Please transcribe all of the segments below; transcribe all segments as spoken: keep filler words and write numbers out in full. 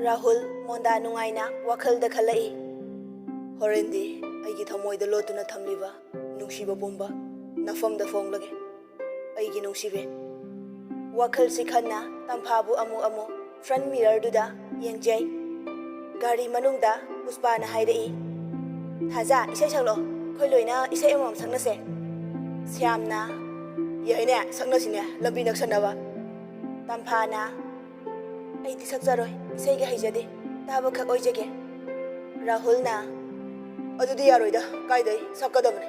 ꯔꯥꯍꯨꯜ ꯃꯣꯟꯗꯥ ꯅꯨꯡꯉꯥꯏꯅ ꯋꯥꯈꯜꯗ ꯈꯜꯂꯛꯏ꯫ ꯍꯣꯔꯦꯟꯗꯤ ꯑꯩꯒꯤ ꯊꯃꯣꯏꯗ ꯂꯣꯠꯇꯨꯅ ꯊꯝꯂꯤꯕ ꯅꯨꯡꯁꯤꯕ ꯄꯨꯝꯕ ꯅꯐꯝꯗ ꯐꯣꯡꯂꯒꯦ꯫ ꯑꯩꯒꯤ ꯅꯨꯡꯁꯤꯕꯤ꯫ ꯋꯥꯈꯜꯁꯤ ꯈꯟꯅ ꯇꯝꯐꯥꯕꯨ ꯑꯃꯨꯛ ꯑꯃꯨꯛ front mirrorꯗꯨꯗ ꯌꯦꯡꯖꯩ꯫ ꯒꯥꯔꯤ ꯃꯅꯨꯡꯗ ꯄꯨꯁꯄꯥꯅ ꯍꯥꯏꯔꯛꯏ, "ꯊꯥꯖ, ꯏꯁꯩ ꯁꯛꯂꯣ꯫ ꯑꯩꯈꯣꯏ ꯂꯣꯏꯅ ꯏꯁꯩ ꯑꯃꯃꯝ ꯁꯛꯅꯁꯦ꯫" ꯁ꯭ꯌꯥꯝꯅ, "ꯌꯥꯏꯅꯦ, ꯁꯛꯅꯁꯤꯅꯦ, ꯂꯝꯕꯤ ꯅꯛꯁꯟꯅꯕ꯫" ꯇꯝꯐꯥꯅ, "ꯑꯩꯗꯤ ꯁꯛꯆꯔꯣꯏ, ꯏꯁꯩꯒ ꯍꯩꯖꯗꯦ, ꯇꯥꯕꯈꯛ ꯑꯣꯏꯖꯒꯦ꯫" ꯔꯥꯍꯨꯜꯅ, "ꯑꯗꯨꯗꯤ ꯌꯥꯔꯣꯏꯗ, ꯀꯥꯏꯗꯩ ꯁꯛꯀꯗꯕꯅꯤ?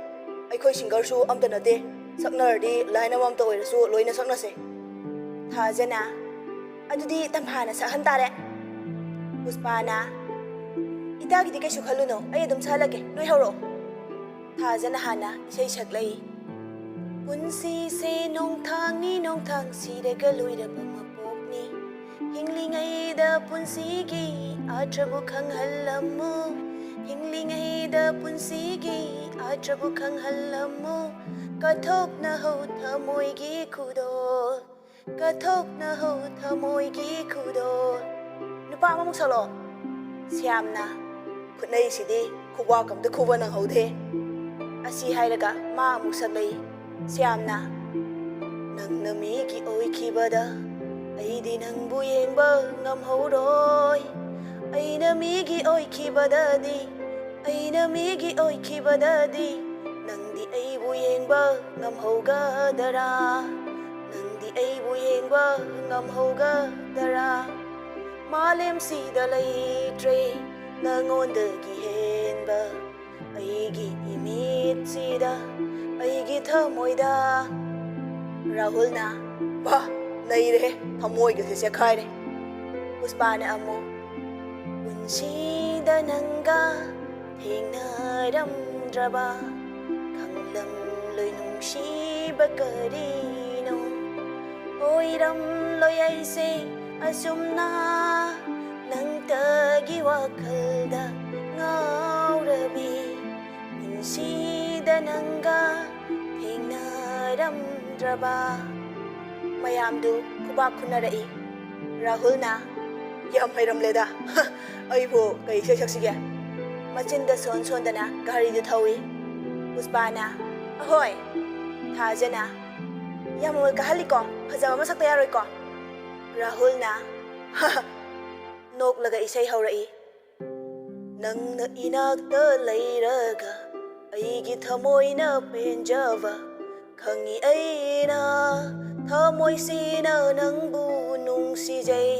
ꯑꯩꯈꯣꯏ singerꯁꯨ ꯑꯝꯇ ꯅꯠꯇꯦ, ꯁꯛꯅꯔꯗꯤ line ꯑꯃꯃꯝꯇ ꯑꯣꯏꯔꯁꯨ ꯂꯣꯏꯅ ꯁꯛꯅꯁꯦ꯫" ꯊꯥꯖꯅ, "ꯑꯗꯨꯗꯤ ꯇꯝꯐꯥꯅ ꯁꯛꯍꯟ ꯇꯥꯔꯦ꯫" ꯄꯨꯁꯄꯥꯅ, "ꯏꯇꯥꯒꯤꯗꯤ ꯀꯩꯁꯨ ꯈꯜꯂꯨꯅꯨ, ꯑꯩ ꯑꯗꯨꯝ ꯁꯛꯍꯜꯂꯛꯀꯦ, ꯅꯣꯏ ꯍꯧꯔꯛꯑꯣ꯫" ꯊꯥꯖꯅ ꯍꯥꯟꯅ ꯏꯁꯩ ꯁꯛꯂꯛꯏ꯫ ꯄꯨꯟꯁꯤꯁꯦ ꯅꯣꯡꯊꯥꯡꯅꯤ, ꯅꯣꯡꯊꯥꯡ ꯁꯤꯔꯒ ꯂꯣꯏꯔꯕ ꯃꯄꯣꯛꯅꯤ꯫ ꯍꯤꯡꯂꯤꯉꯩꯗ ꯄꯨꯟꯁꯤꯒꯤ ꯑꯥꯔꯊꯕꯨ ꯈꯪꯍꯜꯂꯝꯃꯨ꯫ ꯍꯤꯡꯂꯤꯉꯩꯗ ꯄꯨꯟꯁꯤꯒꯤ ꯑꯥꯔꯊꯕꯨ ꯈꯪꯍꯜꯂꯝꯃꯨ꯫ ꯀꯠꯊꯣꯛꯅꯍꯧ ꯊꯃꯣꯏꯒꯤ ꯈꯨꯗꯣꯜ꯫ ꯀꯠꯊꯣꯛꯅꯍꯧ ꯊꯃꯣꯏꯒꯤ ꯈꯨꯗꯣꯜ꯫ ꯅꯨꯄꯥ ꯑꯃꯃꯨꯛ ꯁꯛꯂꯛꯑꯣ꯫ ꯁ꯭ꯌꯥꯝꯅ, "ꯈꯨꯠꯅꯩꯁꯤꯗꯤ ꯈꯨꯕꯥꯛ ꯑꯝꯇ ꯈꯨꯕ ꯅꯪꯍꯧꯗꯦ꯫" ꯑꯁꯤ ꯍꯥꯏꯔꯒ ꯃꯥ ꯑꯃꯨꯛ ꯁꯛꯂꯛꯏ꯫ ꯁ꯭ꯌꯥꯝꯅ, "ꯅꯪꯅ ꯃꯤꯒꯤ ꯑꯣꯏꯈꯤꯕꯗ ꯑꯩꯗꯤ ꯅꯪꯕꯨ ꯌꯦꯡꯕ ꯉꯝꯍꯧꯔꯣꯏ꯫ ꯑꯩꯅ ꯃꯤꯒꯤ ꯑꯣꯏꯈꯤꯕꯗꯗꯤ, ꯑꯩꯅ ꯃꯤꯒꯤ ꯑꯣꯏꯈꯤꯕꯗꯗꯤ ꯅꯪꯗꯤ ꯑꯩꯕꯨ ꯌꯦꯡꯕ ꯉꯝꯍꯧꯒꯗꯔꯥ? ꯅꯪꯗꯤ ꯑꯩꯕꯨ ꯌꯦꯡꯕ ꯉꯝꯍꯧꯒꯗꯔꯥ? ꯃꯥꯂꯦꯝꯁꯤꯗ ꯂꯩꯇ꯭ꯔꯦ ꯅꯉꯣꯟꯗꯒꯤ ꯍꯦꯟꯕ ꯑꯩꯒꯤ ꯏꯃꯤꯠꯁꯤꯗ, ꯑꯩꯒꯤ ꯊꯃꯣꯏꯗ꯫" ꯔꯥꯍꯨꯜꯅ, "ꯚꯥ, ꯅꯩꯔꯦꯍꯦ, ꯊꯃꯣꯏꯒꯁꯦ ꯆꯦꯛꯈꯥꯏꯔꯦ꯫" ꯄꯨꯁꯄꯥꯅ ꯑꯃꯨꯛ, "ꯄꯨꯟꯁꯤꯗ ꯅꯪꯒ ꯊꯦꯡꯅꯔꯝꯗ꯭ꯔꯕ ꯈꯪꯂꯝꯂꯣꯏ ꯅꯨꯡꯁꯤꯕ ꯀꯔꯤꯅꯣ꯫ ꯑꯣꯏꯔꯝꯂꯣꯏ ꯑꯩꯁꯦ ꯑꯁꯨꯝꯅ ꯅꯪꯇꯒꯤ ꯋꯥꯈꯜꯗ ꯉꯥꯎꯔꯕꯤ꯫ ꯄꯨꯟꯁꯤꯗ ꯅꯪꯒ ꯊꯦꯡꯅꯔꯝꯗ꯭ꯔꯕ꯫" ꯃꯌꯥꯝꯗꯨ ꯈꯨꯕꯥꯛ ꯈꯨꯅꯔꯛꯏ꯫ ꯔꯥꯍꯨꯜꯅ, ꯌꯥꯝ ꯍꯩꯔꯝꯂꯦꯗ꯫ ꯑꯩꯕꯨ ꯀꯩ ꯏꯁꯩ ꯁꯛꯁꯤꯒꯦ? ꯃꯆꯤꯟꯗ ꯁꯣꯟ ꯁꯣꯟꯗꯅ ꯘꯔꯤꯗꯨ ꯊꯧꯏ꯫ ꯄꯨꯁꯄꯥꯅ, "ꯑꯍꯣꯏ!" ꯊꯥꯖꯅ, "ꯌꯥꯝ ꯃꯃꯜ ꯀꯥꯍꯜꯂꯤꯀꯣ, ꯐꯖꯕ ꯑꯃ ꯁꯛꯇ ꯌꯥꯔꯣꯏꯀꯣ?" ꯔꯥꯍꯨꯜꯅ ꯅꯣꯛꯂꯒ ꯏꯁꯩ ꯍꯧꯔꯛꯏ꯫ ꯅꯪꯅ ꯏꯅꯥꯛꯇ ꯂꯩꯔꯒ ꯑꯩꯒꯤ ꯊꯃꯣꯏꯅ ꯄꯦꯟꯖꯕ ꯈꯪꯉꯤ ꯑꯩꯅ, ꯊꯃꯣꯏꯁꯤꯅ ꯅꯪꯕꯨ ꯅꯨꯡꯁꯤꯖꯩ꯫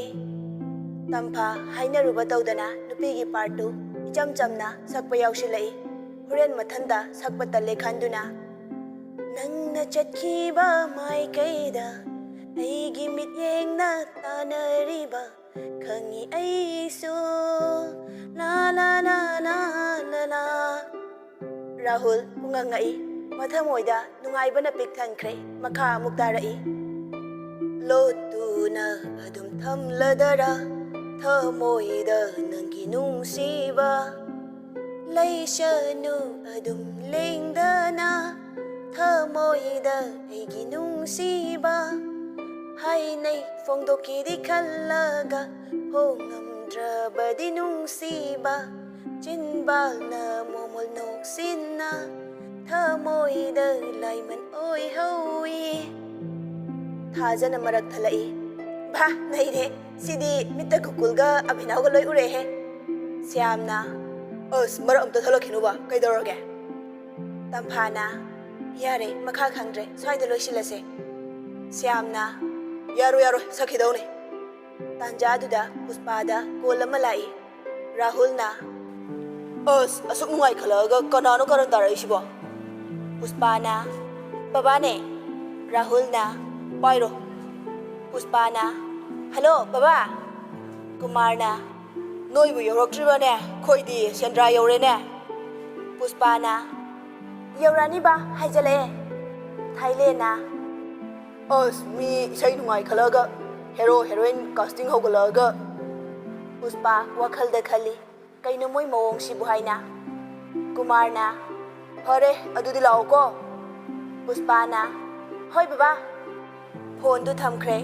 ꯇꯝꯐꯥ ꯍꯥꯏꯅꯔꯨꯕ ꯇꯧꯗꯅ ꯅꯨꯄꯤꯒꯤ ꯄꯥꯔꯠꯇꯨ ꯏꯆꯝ ꯆꯝꯅ ꯁꯛꯄ ꯌꯥꯎꯁꯤꯜꯂꯛꯏ꯫ ꯍꯣꯔꯦꯟ ꯃꯊꯟꯇ ꯁꯛꯄ ꯇꯜꯂꯦ ꯈꯟꯗꯨꯅ, ꯅꯪꯅ ꯆꯠꯈꯤꯕ ꯃꯥꯏꯀꯩꯗ ꯑꯩꯒꯤ ꯃꯤꯠꯌꯦꯡꯅ ꯇꯥꯅꯔꯤꯕ ꯈꯪꯉꯤ ꯑꯩꯁꯨ꯫ ꯂꯥ ꯂꯥ ꯂꯥ ꯂꯥ ꯂꯥ ꯂꯥ꯫ ꯔꯥꯍꯨꯜ ꯄꯨꯡꯉꯪ ꯉꯛꯏ꯫ ꯃꯊꯃꯣꯏꯗ ꯅꯨꯡꯉꯥꯏꯕꯅ ꯄꯤꯛ ꯊꯟꯈ꯭ꯔꯦ꯫ ꯃꯈꯥ ꯑꯃꯨꯛ ꯇꯥꯔꯛꯏ꯫ ꯂꯣꯠꯇꯨꯅ ꯑꯗꯨꯝ ꯊꯝꯂꯗꯔꯥ ꯊꯃꯣꯏꯗ ꯅꯪꯒꯤ ꯅꯨꯡꯁꯤꯕ? ꯂꯩꯁꯅꯨ ꯑꯗꯨꯝ ꯂꯦꯡꯗꯅ ꯊꯃꯣꯏꯗ ꯑꯩꯒꯤ ꯅꯨꯡꯁꯤꯕ꯫ ꯍꯥꯏꯅꯩ ꯐꯣꯡꯗꯣꯛꯀꯦꯗꯤ ꯈꯜꯂꯒ ꯐꯣꯡꯉꯝꯗ꯭ꯔꯕꯗꯤ ꯅꯨꯡꯁꯤꯕ꯫ ꯆꯤꯟꯕꯥꯜꯅ ꯃꯣꯃꯣꯜ ꯅꯣꯛꯁꯤꯟꯅ ꯊꯃꯣꯏꯗ ꯂꯥꯏꯃꯟ ꯑꯣꯏꯍꯧꯏ꯫ ꯊꯥꯖꯅ ꯃꯔꯛ ꯊꯠꯂꯛꯏ꯫ ꯚꯥ, ꯅꯩꯔꯦ! ꯁꯤꯗꯤ ꯃꯤꯠꯇ ꯒꯣꯀꯨꯜꯒ ꯑꯚꯤꯅꯧꯒ ꯂꯣꯏ ꯎꯔꯦꯍꯦ꯫ ꯁ꯭ꯌꯥꯝꯅ, "ꯑꯁ, ꯃꯔꯛ ꯑꯝꯇ ꯊꯠꯂꯛꯈꯤꯅꯨꯕ, ꯀꯩꯗꯧꯔꯒꯦ?" ꯇꯝꯐꯥꯅ, "ꯌꯥꯔꯦ, ꯃꯈꯥ ꯈꯪꯗ꯭ꯔꯦ, ꯁ꯭ꯋꯥꯏꯗ ꯂꯣꯏꯁꯤꯜꯂꯁꯦ"꯫ ꯁ꯭ꯌꯥꯝꯅ, "ꯌꯥꯔꯣꯏ, ꯌꯥꯔꯣꯏ, ꯁꯛꯈꯤꯗꯧꯅꯤ"꯫ ꯇꯥꯟꯖꯥꯗꯨꯗ ꯄꯨꯁꯄꯥꯗ ꯀꯣꯜ ꯑꯃ ꯂꯥꯛꯏ꯫ ꯔꯥꯍꯨꯜꯅ, "ꯑꯁ, ꯑꯁꯨꯛ ꯅꯨꯡꯉꯥꯏ ꯈꯜꯂꯛꯑꯒ ꯀꯅꯥꯅꯣ ꯀꯔꯟ ꯇꯥꯔꯛꯏꯁꯤꯕꯣ?" ꯄꯨꯁꯄꯥꯅ, "ꯕꯕꯥꯅꯦ"꯫ ꯔꯥꯍꯨꯜꯅ, "ꯄꯥꯏꯔꯣ"꯫ ꯄꯨꯁꯄꯥꯅ, "ꯍꯜꯂꯣ, ꯕꯕꯥ"꯫ ꯀꯨꯃꯥꯔꯅ, "ꯅꯣꯏꯕꯨ ꯌꯧꯔꯛꯇ꯭ꯔꯤꯕꯅꯦ? ꯑꯩꯈꯣꯏꯗꯤ ꯁꯦꯟꯗ꯭ꯔꯥ ꯌꯧꯔꯦꯅꯦ"꯫ ꯄꯨꯁꯄꯥꯅ, "ꯌꯧꯔꯛꯑꯅꯤꯕ, ꯍꯥꯏꯖꯜꯂꯛꯑꯦ"꯫ ꯊꯥꯏꯂꯦꯟꯅ, "ꯑꯁ, ꯃꯤ ꯏꯁꯩ ꯅꯨꯡꯉꯥꯏ ꯈꯜꯂꯒ ꯍꯦꯔꯣ ꯍꯦꯔꯣꯏꯟ ꯀꯥꯁꯇꯤꯡ ꯍꯧꯒꯠꯂꯛꯑꯒ"꯫ ꯄꯨꯁꯄꯥ ꯋꯥꯈꯜꯗ ꯈꯜꯂꯤ, "ꯀꯩꯅꯣ ꯃꯣꯏ ꯃꯑꯣꯡꯁꯤꯕꯨ?" ꯍꯥꯏꯅ꯫ ꯀꯨꯃꯥꯔꯅ, "ꯐꯔꯦ, ꯑꯗꯨꯗꯤ ꯂꯥꯛꯑꯣꯀꯣ"꯫ ꯄꯨꯁꯄꯥꯅ, "ꯍꯣꯏ ꯕꯕꯥ"꯫ ꯐꯣꯟꯗꯨ ꯊꯝꯈ꯭ꯔꯦ꯫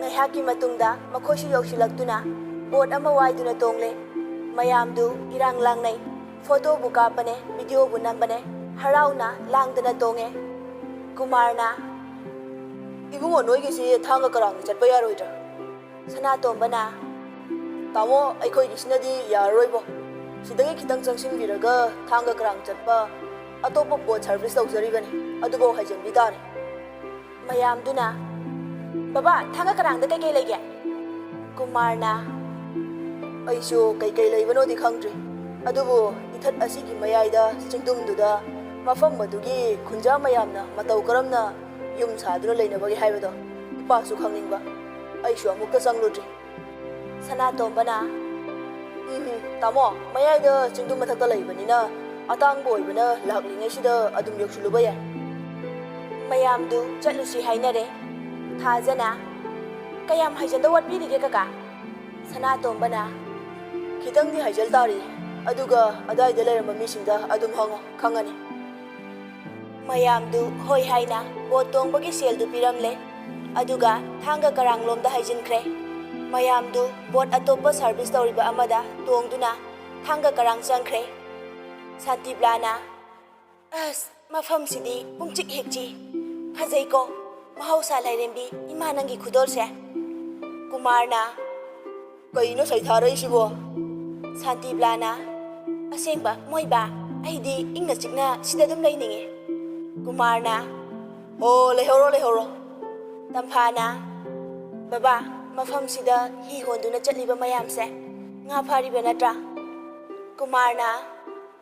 ꯉꯥꯏꯍꯥꯛꯀꯤ ꯃꯇꯨꯡꯗ ꯃꯈꯣꯏꯁꯨ ꯌꯧꯁꯤꯜꯂꯛꯇꯨꯅ ꯕꯣꯠ ꯑꯃ ꯋꯥꯏꯗꯨꯅ ꯇꯣꯡꯂꯦ꯫ ꯃꯌꯥꯝꯗꯨ ꯏꯔꯥꯡ ꯂꯥꯡꯅꯩ꯫ ꯐꯣꯇꯣꯕꯨ ꯀꯥꯞꯄꯅꯦ, ꯚꯤꯗꯤꯑꯣꯕꯨ ꯅꯝꯕꯅꯦ, ꯍꯔꯥꯎꯅ ꯂꯥꯡꯗꯅ ꯇꯣꯡꯉꯦ꯫ ꯀꯨꯃꯥꯔꯅ, "ꯏꯕꯨꯡꯉꯣ, ꯅꯣꯏꯒꯤꯁꯤ ꯊꯥꯡꯒ ꯀꯔꯥꯡꯗ ꯆꯠꯄ ꯌꯥꯔꯣꯏꯗ꯭ꯔꯥ?" ꯁꯅꯥꯇꯣꯝꯕꯅ, "ꯇꯥꯃꯣ, ꯑꯩꯈꯣꯏꯒꯤꯁꯤꯅꯗꯤ ꯌꯥꯔꯔꯣꯏꯕꯣ꯫ ꯁꯤꯗꯒꯤ ꯈꯤꯇꯪ ꯆꯪꯁꯤꯟꯕꯤꯔꯒ ꯊꯥꯡꯒ ꯀꯔꯥꯡ ꯆꯠꯄ ꯑꯇꯣꯞꯄ ꯕꯣꯠ ꯁꯥꯔꯚꯤꯁ ꯇꯧꯖꯔꯤꯕꯅꯤ, ꯑꯗꯨꯐꯥꯎ ꯍꯥꯏꯖꯟꯕꯤ ꯇꯥꯔꯦ꯫" ꯃꯌꯥꯝꯗꯨꯅ, "ꯕꯕꯥ, ꯊꯥꯡꯒ ꯀꯔꯥꯡꯗ ꯀꯩꯀꯩ ꯂꯩꯒꯦ?" ꯀꯨꯃꯥꯔꯅ, "ꯑꯩꯁꯨ ꯀꯩꯀꯩ ꯂꯩꯕꯅꯣꯗꯤ ꯈꯪꯗ꯭ꯔꯤ, ꯑꯗꯨꯕꯨ ꯏꯊꯠ ꯑꯁꯤꯒꯤ ꯃꯌꯥꯏꯗ ꯆꯤꯡꯗꯨꯝꯗꯨꯗ ꯃꯐꯝ ꯑꯗꯨꯒꯤ ꯈꯨꯟꯖꯥ ꯃꯌꯥꯝꯅ ꯃꯇꯧ ꯀꯔꯝꯅ ꯌꯨꯝ ꯁꯥꯗꯨꯅ ꯂꯩꯅꯕꯒꯦ ꯍꯥꯏꯕꯗꯣ ꯏꯄꯥꯁꯨ ꯈꯪꯅꯤꯡꯕ꯫ ꯑꯩꯁꯨ ꯑꯃꯨꯛꯇ ꯆꯪꯂꯨꯗ꯭ꯔꯤ꯫" ꯁꯅꯥꯇꯣꯝꯕꯅ, "ꯎꯝ, ꯇꯥꯃꯣ, ꯃꯌꯥꯏꯗ ꯆꯤꯡꯗꯨꯝ ꯃꯊꯛꯇ ꯂꯩꯕꯅꯤꯅ ꯑꯇꯥꯡꯕ ꯑꯣꯏꯕꯅ ꯂꯥꯛꯂꯤꯉꯩꯁꯤꯗ ꯑꯗꯨꯝ ꯌꯧꯁꯤꯜꯂꯨꯕ ꯌꯥꯏ꯫" ꯃꯌꯥꯝꯗꯨ ꯆꯠꯂꯨꯁꯤ ꯍꯥꯏꯅꯔꯦ꯫ ꯊꯥꯖꯅ, "ꯀꯌꯥꯝ ꯍꯥꯏꯖꯟꯗ ꯋꯥꯠꯄꯤꯔꯤꯒꯦ ꯀꯀꯥ?" ꯁꯅꯥꯇꯣꯝꯕꯅ, "ꯈꯤꯇꯪꯗꯤ ꯍꯥꯏꯖꯜ ꯇꯥꯔꯤ, ꯑꯗꯨꯒ ꯑꯗꯥꯏꯗ ꯂꯩꯔꯝꯕ ꯃꯤꯁꯤꯡꯗ ꯑꯗꯨꯝ ꯍꯪꯉꯣ, ꯈꯪꯉꯅꯤ꯫" ꯃꯌꯥꯝꯗꯨ ꯍꯣꯏ ꯍꯥꯏꯅ ꯕꯣꯠ ꯇꯣꯡꯕꯒꯤ ꯁꯦꯜꯗꯨ ꯄꯤꯔꯝꯂꯦ꯫ ꯑꯗꯨꯒ ꯊꯥꯡꯒ ꯀꯔꯥꯡꯂꯣꯝꯗ ꯍꯥꯏꯖꯤꯟꯈ꯭ꯔꯦ꯫ ꯃꯌꯥꯝꯗꯨ ꯕꯣꯠ ꯑꯇꯣꯞꯄ ꯁꯥꯔꯚꯤꯁ ꯇꯧꯔꯤꯕ ꯑꯃꯗ ꯇꯣꯡꯗꯨꯅ ꯊꯥꯡꯒ ꯀꯔꯥꯡ ꯆꯪꯈ꯭ꯔꯦ꯫ ꯁꯥꯟꯇꯤꯕ꯭ꯂꯥꯅ, "ꯑꯁ, ꯃꯐꯝꯁꯤꯗꯤ ꯄꯨꯡꯆꯤꯛ ꯍꯦꯛ ꯆꯤꯛꯏ꯫ ꯐꯖꯩꯀꯣ, ꯃꯍꯧꯁꯥ ꯂꯥꯏꯔꯦꯝꯕꯤ, ꯏꯃꯥ ꯅꯪꯒꯤ ꯈꯨꯗꯣꯜꯁꯦ꯫" ꯀꯨꯃꯥꯔꯅ, "ꯀꯩꯅꯣ ꯁꯩꯊꯥꯔꯛꯏꯁꯤꯕꯣ?" ꯁꯥꯟꯇꯤꯕ꯭ꯂꯥꯅ, "ꯑꯁꯦꯡꯕ ꯃꯣꯏꯕꯥ, ꯑꯩꯗꯤ ꯏꯪꯅ ꯆꯤꯛꯅ ꯁꯤꯗ ꯑꯗꯨꯝ ꯂꯩꯅꯤꯡꯉꯦ꯫" ꯀꯨꯃꯥꯔꯅ, "ꯑꯣ, ꯂꯩꯍꯧꯔꯣ, ꯂꯩꯍꯧꯔꯣ꯫" ꯇꯝꯐꯥꯅ, "ꯕꯕꯥ, ꯃꯐꯝꯁꯤꯗ ꯍꯤ ꯍꯣꯟꯗꯨꯅ ꯆꯠꯂꯤꯕ ꯃꯌꯥꯝꯁꯦ ꯉꯥ ꯐꯥꯔꯤꯕ ꯅꯠꯇ꯭ꯔꯥ?" ꯀꯨꯃꯥꯔꯅ,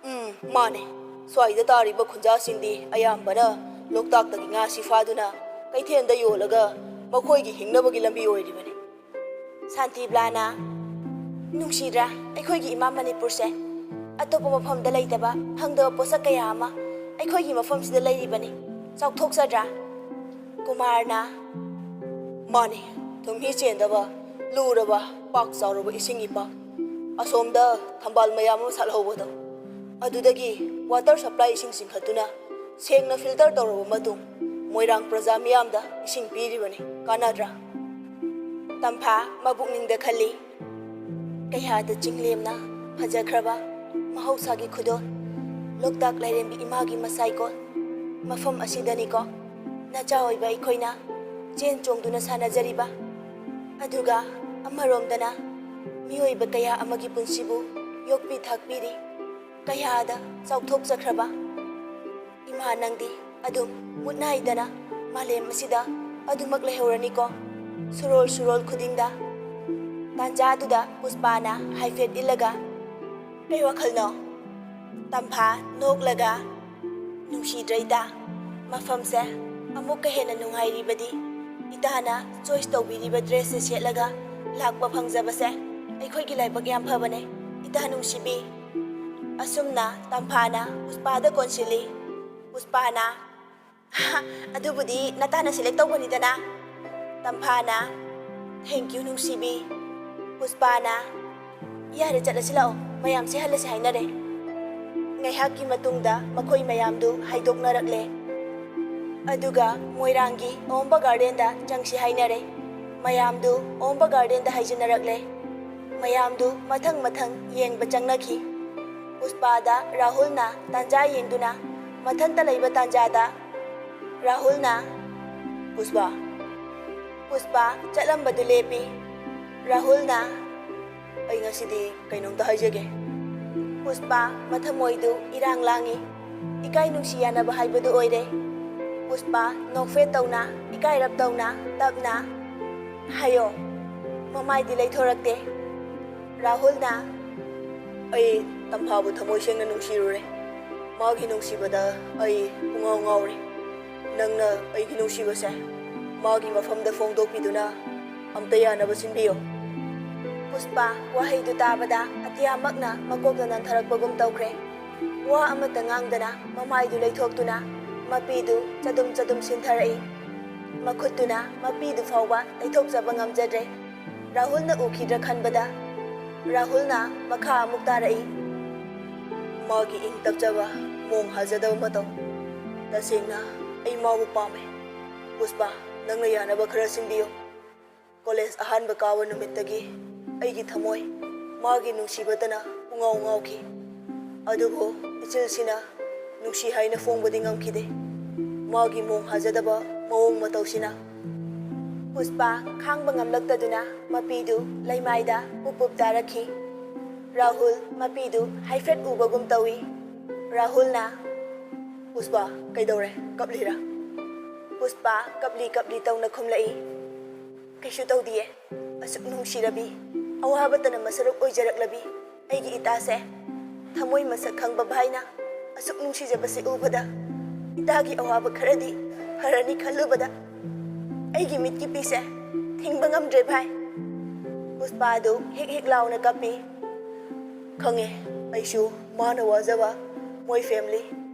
"ꯎꯝ, ꯃꯥꯅꯦ꯫ ꯁ꯭ꯋꯥꯏꯗ ꯇꯥꯔꯤꯕ ꯈꯨꯟꯖꯥꯁꯤꯡꯗꯤ ꯑꯌꯥꯝꯕꯅ ꯂꯣꯛꯇꯥꯛꯇꯒꯤ ꯉꯥꯁꯤ ꯐꯥꯗꯨꯅ ꯀꯩꯊꯦꯜꯗ ꯌꯣꯜꯂꯒ ꯃꯈꯣꯏꯒꯤ ꯍꯤꯡꯅꯕꯒꯤ ꯂꯝꯕꯤ ꯑꯣꯏꯔꯤꯕꯅꯤ꯫" ꯁꯥꯟꯇꯤꯕ꯭ꯂꯥꯅ, "ꯅꯨꯡꯁꯤꯗ꯭ꯔꯥ ꯑꯩꯈꯣꯏꯒꯤ ꯏꯃꯥ ꯃꯅꯤꯄꯨꯔꯁꯦ? ꯑꯇꯣꯞꯄ ꯃꯐꯝꯗ ꯂꯩꯇꯕ, ꯐꯪꯗꯕ ꯄꯣꯠꯁꯛ ꯀꯌꯥ ꯑꯃ ꯑꯩꯈꯣꯏꯒꯤ ꯃꯐꯝꯁꯤꯗ ꯂꯩꯔꯤꯕꯅꯤ꯫ ꯆꯥꯎꯊꯣꯛꯆꯗ꯭ꯔꯥ?" ꯀꯨꯃꯥꯔꯅ, "ꯃꯥꯅꯤ, ꯊꯨꯝꯍꯤ ꯆꯦꯟꯗꯕ, ꯂꯨꯔꯕ, ꯄꯥꯛ ꯆꯥꯎꯔꯕ ꯏꯁꯤꯡ ꯏꯄꯥꯛ꯫ ꯑꯁꯣꯝꯗ ꯊꯝꯕꯥꯜ ꯃꯌꯥꯝ ꯑꯃ ꯁꯥꯠꯍꯧꯕꯗꯣ, ꯑꯗꯨꯗꯒꯤ ꯋꯥꯇꯔ ꯁꯄ꯭ꯂꯥꯏ ꯏꯁꯤꯡ ꯆꯤꯡꯈꯠꯇꯨꯅ ꯁꯦꯡꯅ ꯐꯤꯜꯇꯔ ꯇꯧꯔꯕ ꯃꯇꯨꯡ ꯃꯣꯏꯔꯥꯡ ꯄ꯭ꯔꯖꯥ ꯃꯤꯌꯥꯝꯗ ꯏꯁꯤꯡ ꯄꯤꯔꯤꯕꯅꯤ꯫ ꯀꯥꯟꯅꯗ꯭ꯔꯥ?" ꯇꯝꯐꯥ ꯃꯕꯨꯛꯅꯤꯡꯗ ꯈꯜꯂꯤ, ꯀꯌꯥꯗ ꯆꯤꯡꯂꯦꯝꯅ ꯐꯖꯈ꯭ꯔꯕ ꯃꯍꯧꯁꯥꯒꯤ ꯈꯨꯗꯣꯜ, ꯂꯣꯛꯇꯥꯛ ꯂꯥꯏꯔꯦꯝꯕꯤ ꯏꯃꯥꯒꯤ ꯃꯁꯥꯏꯀꯣꯜ꯫ ꯃꯐꯝ ꯑꯁꯤꯗꯅꯤꯀꯣ ꯅꯆꯥ ꯑꯣꯏꯕ ꯑꯩꯈꯣꯏꯅ ꯆꯦꯟ ꯆꯣꯡꯗꯨꯅ ꯁꯥꯟꯅꯖꯔꯤꯕ꯫ ꯑꯗꯨꯒ ꯑꯃꯔꯣꯝꯗꯅ ꯃꯤꯑꯣꯏꯕ ꯀꯌꯥ ꯑꯃꯒꯤ ꯄꯨꯟꯁꯤꯕꯨ ꯌꯣꯛꯄꯤ ꯊꯥꯛꯄꯤꯔꯤ꯫ ꯀꯌꯥꯗ ꯆꯥꯎꯊꯣꯛꯆꯈ꯭ꯔꯕ ꯏꯃꯥ, ꯅꯪꯗꯤ ꯑꯗꯨꯝ ꯃꯨꯠꯅꯥꯏꯗꯅ ꯃꯥꯂꯦꯝ ꯑꯁꯤꯗ ꯑꯗꯨꯃꯛ ꯂꯩꯍꯧꯔꯅꯤꯀꯣ, ꯁꯨꯔꯣꯜ ꯁꯨꯔꯣꯜ ꯈꯨꯗꯤꯡꯗ꯫ ꯇꯥꯟꯖꯥꯗꯨꯗ ꯄꯨꯁꯄꯥꯅ ꯍꯥꯏꯐꯦꯠ ꯏꯜꯂꯒ, "ꯀꯩ ꯋꯥꯈꯜꯅꯣ?" ꯇꯝꯐꯥ ꯅꯣꯛꯂꯒ, "ꯅꯨꯡꯁꯤꯗ꯭ꯔꯩꯗ, ꯃꯐꯝꯁꯦ ꯑꯃꯨꯛꯀ ꯍꯦꯟꯅ ꯅꯨꯡꯉꯥꯏꯔꯤꯕꯗꯤ ꯏꯇꯥꯅ ꯆꯣꯏꯁ ꯇꯧꯕꯤꯔꯤꯕ ꯗ꯭ꯔꯦꯁꯁꯦ ꯁꯦꯠꯂꯒ ꯂꯥꯛꯄ ꯐꯪꯖꯕꯁꯦ ꯑꯩꯈꯣꯏꯒꯤ ꯂꯥꯏꯕꯛ ꯌꯥꯝ ꯐꯕꯅꯦ, ꯏꯇꯥ ꯅꯨꯡꯁꯤꯕꯤ"꯫ ꯑꯁꯨꯝꯅ ꯇꯝꯐꯥꯅ ꯄꯨꯁꯄꯥꯗ ꯀꯣꯟꯁꯤꯜꯂꯤ꯫ ꯄꯨꯁꯄꯥꯅ, "ꯑꯗꯨꯕꯨꯗꯤ ꯅꯇꯥꯅ ꯁꯦꯂꯦꯛ ꯇꯧꯕꯅꯤꯗꯅ"꯫ ꯇꯝꯐꯥꯅ, "Thank you ꯅꯨꯡꯁꯤꯕꯤ"꯫ ꯄꯨꯁꯄꯥꯅ, "ꯌꯥꯔꯦ, ꯆꯠꯂꯁꯤ ꯂꯥꯛꯑꯣ, ꯃꯌꯥꯝꯁꯦ ꯍꯜꯂꯁꯤ ꯍꯥꯏꯅꯔꯦ"꯫ ꯉꯥꯏꯍꯥꯛꯀꯤ ꯃꯇꯨꯡꯗ ꯃꯈꯣꯏ ꯃꯌꯥꯝꯗꯨ ꯍꯥꯏꯗꯣꯛꯅꯔꯛꯂꯦ꯫ ꯑꯗꯨꯒ ꯃꯣꯏꯔꯥꯡꯒꯤ ꯑꯣꯝꯕ ꯒꯥꯔꯗꯦꯟꯗ ꯆꯪꯁꯤ ꯍꯥꯏꯅꯔꯦ꯫ ꯃꯌꯥꯝꯗꯨ ꯑꯣꯝꯕ ꯒꯥꯔꯗꯦꯟꯗ ꯍꯥꯏꯖꯤꯟꯅꯔꯛꯂꯦ꯫ ꯃꯌꯥꯝꯗꯨ ꯃꯊꯪ ꯃꯊꯪ ꯌꯦꯡꯕ ꯆꯪꯅꯈꯤ꯫ ꯄꯨꯁꯄꯥꯗ ꯔꯥꯍꯨꯜꯅ ꯇꯥꯟꯖꯥ ꯌꯦꯡꯗꯨꯅ ꯃꯊꯟꯇ ꯂꯩꯕ ꯇꯥꯟꯖꯥꯗ ꯔꯥꯍꯨꯜꯅ, "ꯄꯨꯁꯄꯥ"꯫ ꯄꯨꯁꯄꯥ ꯆꯠꯂꯝꯕꯗꯨ ꯂꯦꯞꯄꯤ꯫ ꯔꯥꯍꯨꯜꯅ, "ꯑꯩ ꯉꯁꯤꯗꯤ ꯀꯩꯅꯣꯝꯇ ꯍꯥꯏꯖꯒꯦ"꯫ ꯄꯨꯁꯄꯥ ꯃꯊꯃꯣꯏꯗꯨ ꯏꯔꯥꯡ ꯂꯥꯡꯏ꯫ ꯏꯀꯥꯏ ꯅꯨꯡꯁꯤ ꯌꯥꯅꯕ ꯍꯥꯏꯕꯗꯨ ꯑꯣꯏꯔꯦ꯫ ꯄꯨꯁꯄꯥ ꯅꯣꯛꯐꯦꯠ ꯇꯧꯅ, ꯏꯀꯥꯏꯔꯞ ꯇꯧꯅ, ꯇꯞꯅ, "ꯍꯥꯏꯌꯣ"꯫ ꯃꯃꯥꯏꯗꯤ ꯂꯩꯊꯣꯔꯛꯇꯦ꯫ ꯔꯥꯍꯨꯜꯅ, "ꯑꯩ ꯇꯝꯐꯥꯕꯨ ꯊꯃꯣꯏ ꯁꯦꯡꯅ ꯅꯨꯡꯁꯤꯔꯨꯔꯦ꯫ ꯃꯥꯒꯤ ꯅꯨꯡꯁꯤꯕꯗ ꯑꯩ ꯄꯨꯡꯉꯥꯎ ꯉꯥꯎꯔꯦ꯫ ꯅꯪꯅ ꯑꯩꯒꯤ ꯅꯨꯡꯁꯤꯕꯁꯦ ꯃꯥꯒꯤ ꯃꯐꯝꯗ ꯐꯣꯡꯗꯣꯛꯄꯤꯗꯨꯅ ꯑꯝꯇ ꯌꯥꯅꯕ ꯁꯤꯟꯕꯤꯌꯨ"꯫ ꯄꯨꯁꯄꯥ ꯋꯥꯍꯩꯗꯨ ꯇꯥꯕꯗ ꯑꯇꯤꯌꯥꯃꯛꯅ ꯃꯀꯣꯛꯇ ꯅꯟꯊꯔꯛꯄꯒꯨꯝ ꯇꯧꯈ꯭ꯔꯦ꯫ ꯋꯥ ꯑꯃꯠꯇ ꯉꯥꯡꯗꯅ ꯃꯃꯥꯏꯗꯨ ꯂꯩꯊꯣꯛꯇꯨꯅ ꯃꯄꯤꯗꯨ ꯆꯗꯨꯝ ꯆꯗꯨꯝ ꯁꯤꯟꯊꯔꯛꯏ꯫ ꯃꯈꯨꯠꯇꯨꯅ ꯃꯄꯤꯗꯨ ꯐꯥꯎꯕ ꯂꯩꯊꯣꯛꯆꯕ ꯉꯝꯖꯗ꯭ꯔꯦ꯫ ꯔꯥꯍꯨꯜꯅ ꯎꯈꯤꯗ꯭ꯔꯥ ꯈꯟꯕꯗ ꯔꯥꯍꯨꯜꯅ ꯃꯈꯥ ꯑꯃꯨꯛ ꯇꯥꯔꯛꯏ꯫ "ꯃꯥꯒꯤ ꯏꯪ ꯇꯞꯆꯕ, ꯃꯣꯡ ꯍꯥꯖꯗꯕ ꯃꯇꯧ꯫ ꯇꯁꯦꯡꯅ ꯑꯩ ꯃꯥꯕꯨ ꯄꯥꯝꯃꯦ꯫ ꯄꯨꯁꯄꯥ, ꯅꯪꯅ ꯌꯥꯅꯕ ꯈꯔ ꯁꯤꯟꯕꯤꯌꯨ"꯫ ꯀꯣꯂꯦꯖ ꯑꯍꯥꯟꯕ ꯀꯥꯕ ꯅꯨꯃꯤꯠꯇꯒꯤ ꯑꯩꯒꯤ ꯊꯃꯣꯏ ꯃꯥꯒꯤ ꯅꯨꯡꯁꯤꯕꯇꯅ ꯄꯨꯡꯉꯥꯎ ꯉꯥꯎꯈꯤ꯫ ꯑꯗꯨꯕꯨ ꯏꯆꯤꯜꯁꯤꯅ ꯅꯨꯡꯁꯤ ꯍꯥꯏꯅ ꯐꯣꯡꯕꯗꯤ ꯉꯝꯈꯤꯗꯦ꯫ ꯃꯥꯒꯤ ꯃꯣꯡ ꯍꯥꯖꯗꯕ ꯃꯑꯣꯡ ꯃꯇꯧꯁꯤꯅ꯫ ꯄꯨꯁꯄꯥ ꯈꯥꯡꯕ ꯉꯝꯂꯛꯇꯗꯨꯅ ꯃꯄꯤꯗꯨ ꯂꯩꯃꯥꯏꯗ ꯄꯨꯞ ꯄꯨꯞ ꯇꯥꯔꯛꯈꯤ꯫ ꯔꯥꯍꯨꯜ ꯃꯄꯤꯗꯨ ꯍꯥꯏꯐꯦꯠ ꯎꯕꯒꯨꯝ ꯇꯧꯏ꯫ ꯔꯥꯍꯨꯜꯅ, "ꯄꯨꯁꯄꯥ, ꯀꯩꯗꯧꯔꯦ? ꯀꯞꯂꯤꯔꯥ?" ꯄꯨꯁꯄꯥ ꯀꯞꯂꯤ ꯀꯞꯂꯤ ꯇꯧꯅ ꯈꯨꯝꯂꯛꯏ, "ꯀꯩꯁꯨ ꯇꯧꯗꯤꯌꯦ꯫ ꯑꯁꯨꯛ ꯅꯨꯡꯁꯤꯔꯕꯤ, ꯑꯋꯥꯕꯇꯅ ꯃꯁꯔꯨꯛ ꯑꯣꯏꯖꯔꯛꯂꯕꯤ ꯑꯩꯒꯤ ꯏꯇꯥꯁꯦ ꯊꯃꯣꯏ ꯃꯁꯛ ꯈꯪꯕ ꯚꯥꯏꯅ ꯑꯁꯨꯛ ꯅꯨꯡꯁꯤꯖꯕꯁꯤ ꯎꯕꯗ, ꯏꯇꯥꯒꯤ ꯑꯋꯥꯕ ꯈꯔꯗꯤ ꯐꯔꯅꯤ ꯈꯜꯂꯨꯕꯗ ꯑꯩꯒꯤ ꯃꯤꯠꯀꯤ ꯄꯤꯁꯦ ꯊꯤꯡꯕ ꯉꯝꯗ꯭ꯔꯦ ꯚꯥꯏ꯫" ꯄꯨꯁꯄꯥꯗꯨ ꯍꯤꯛ ꯍꯤꯛ ꯂꯥꯎꯅ ꯀꯞꯄꯤ꯫ "ꯈꯪꯉꯦ, ꯑꯩꯁꯨ ꯃꯥꯅ ꯋꯥꯖꯕ, ꯃꯣꯏ ꯐꯦꯃꯤꯂꯤ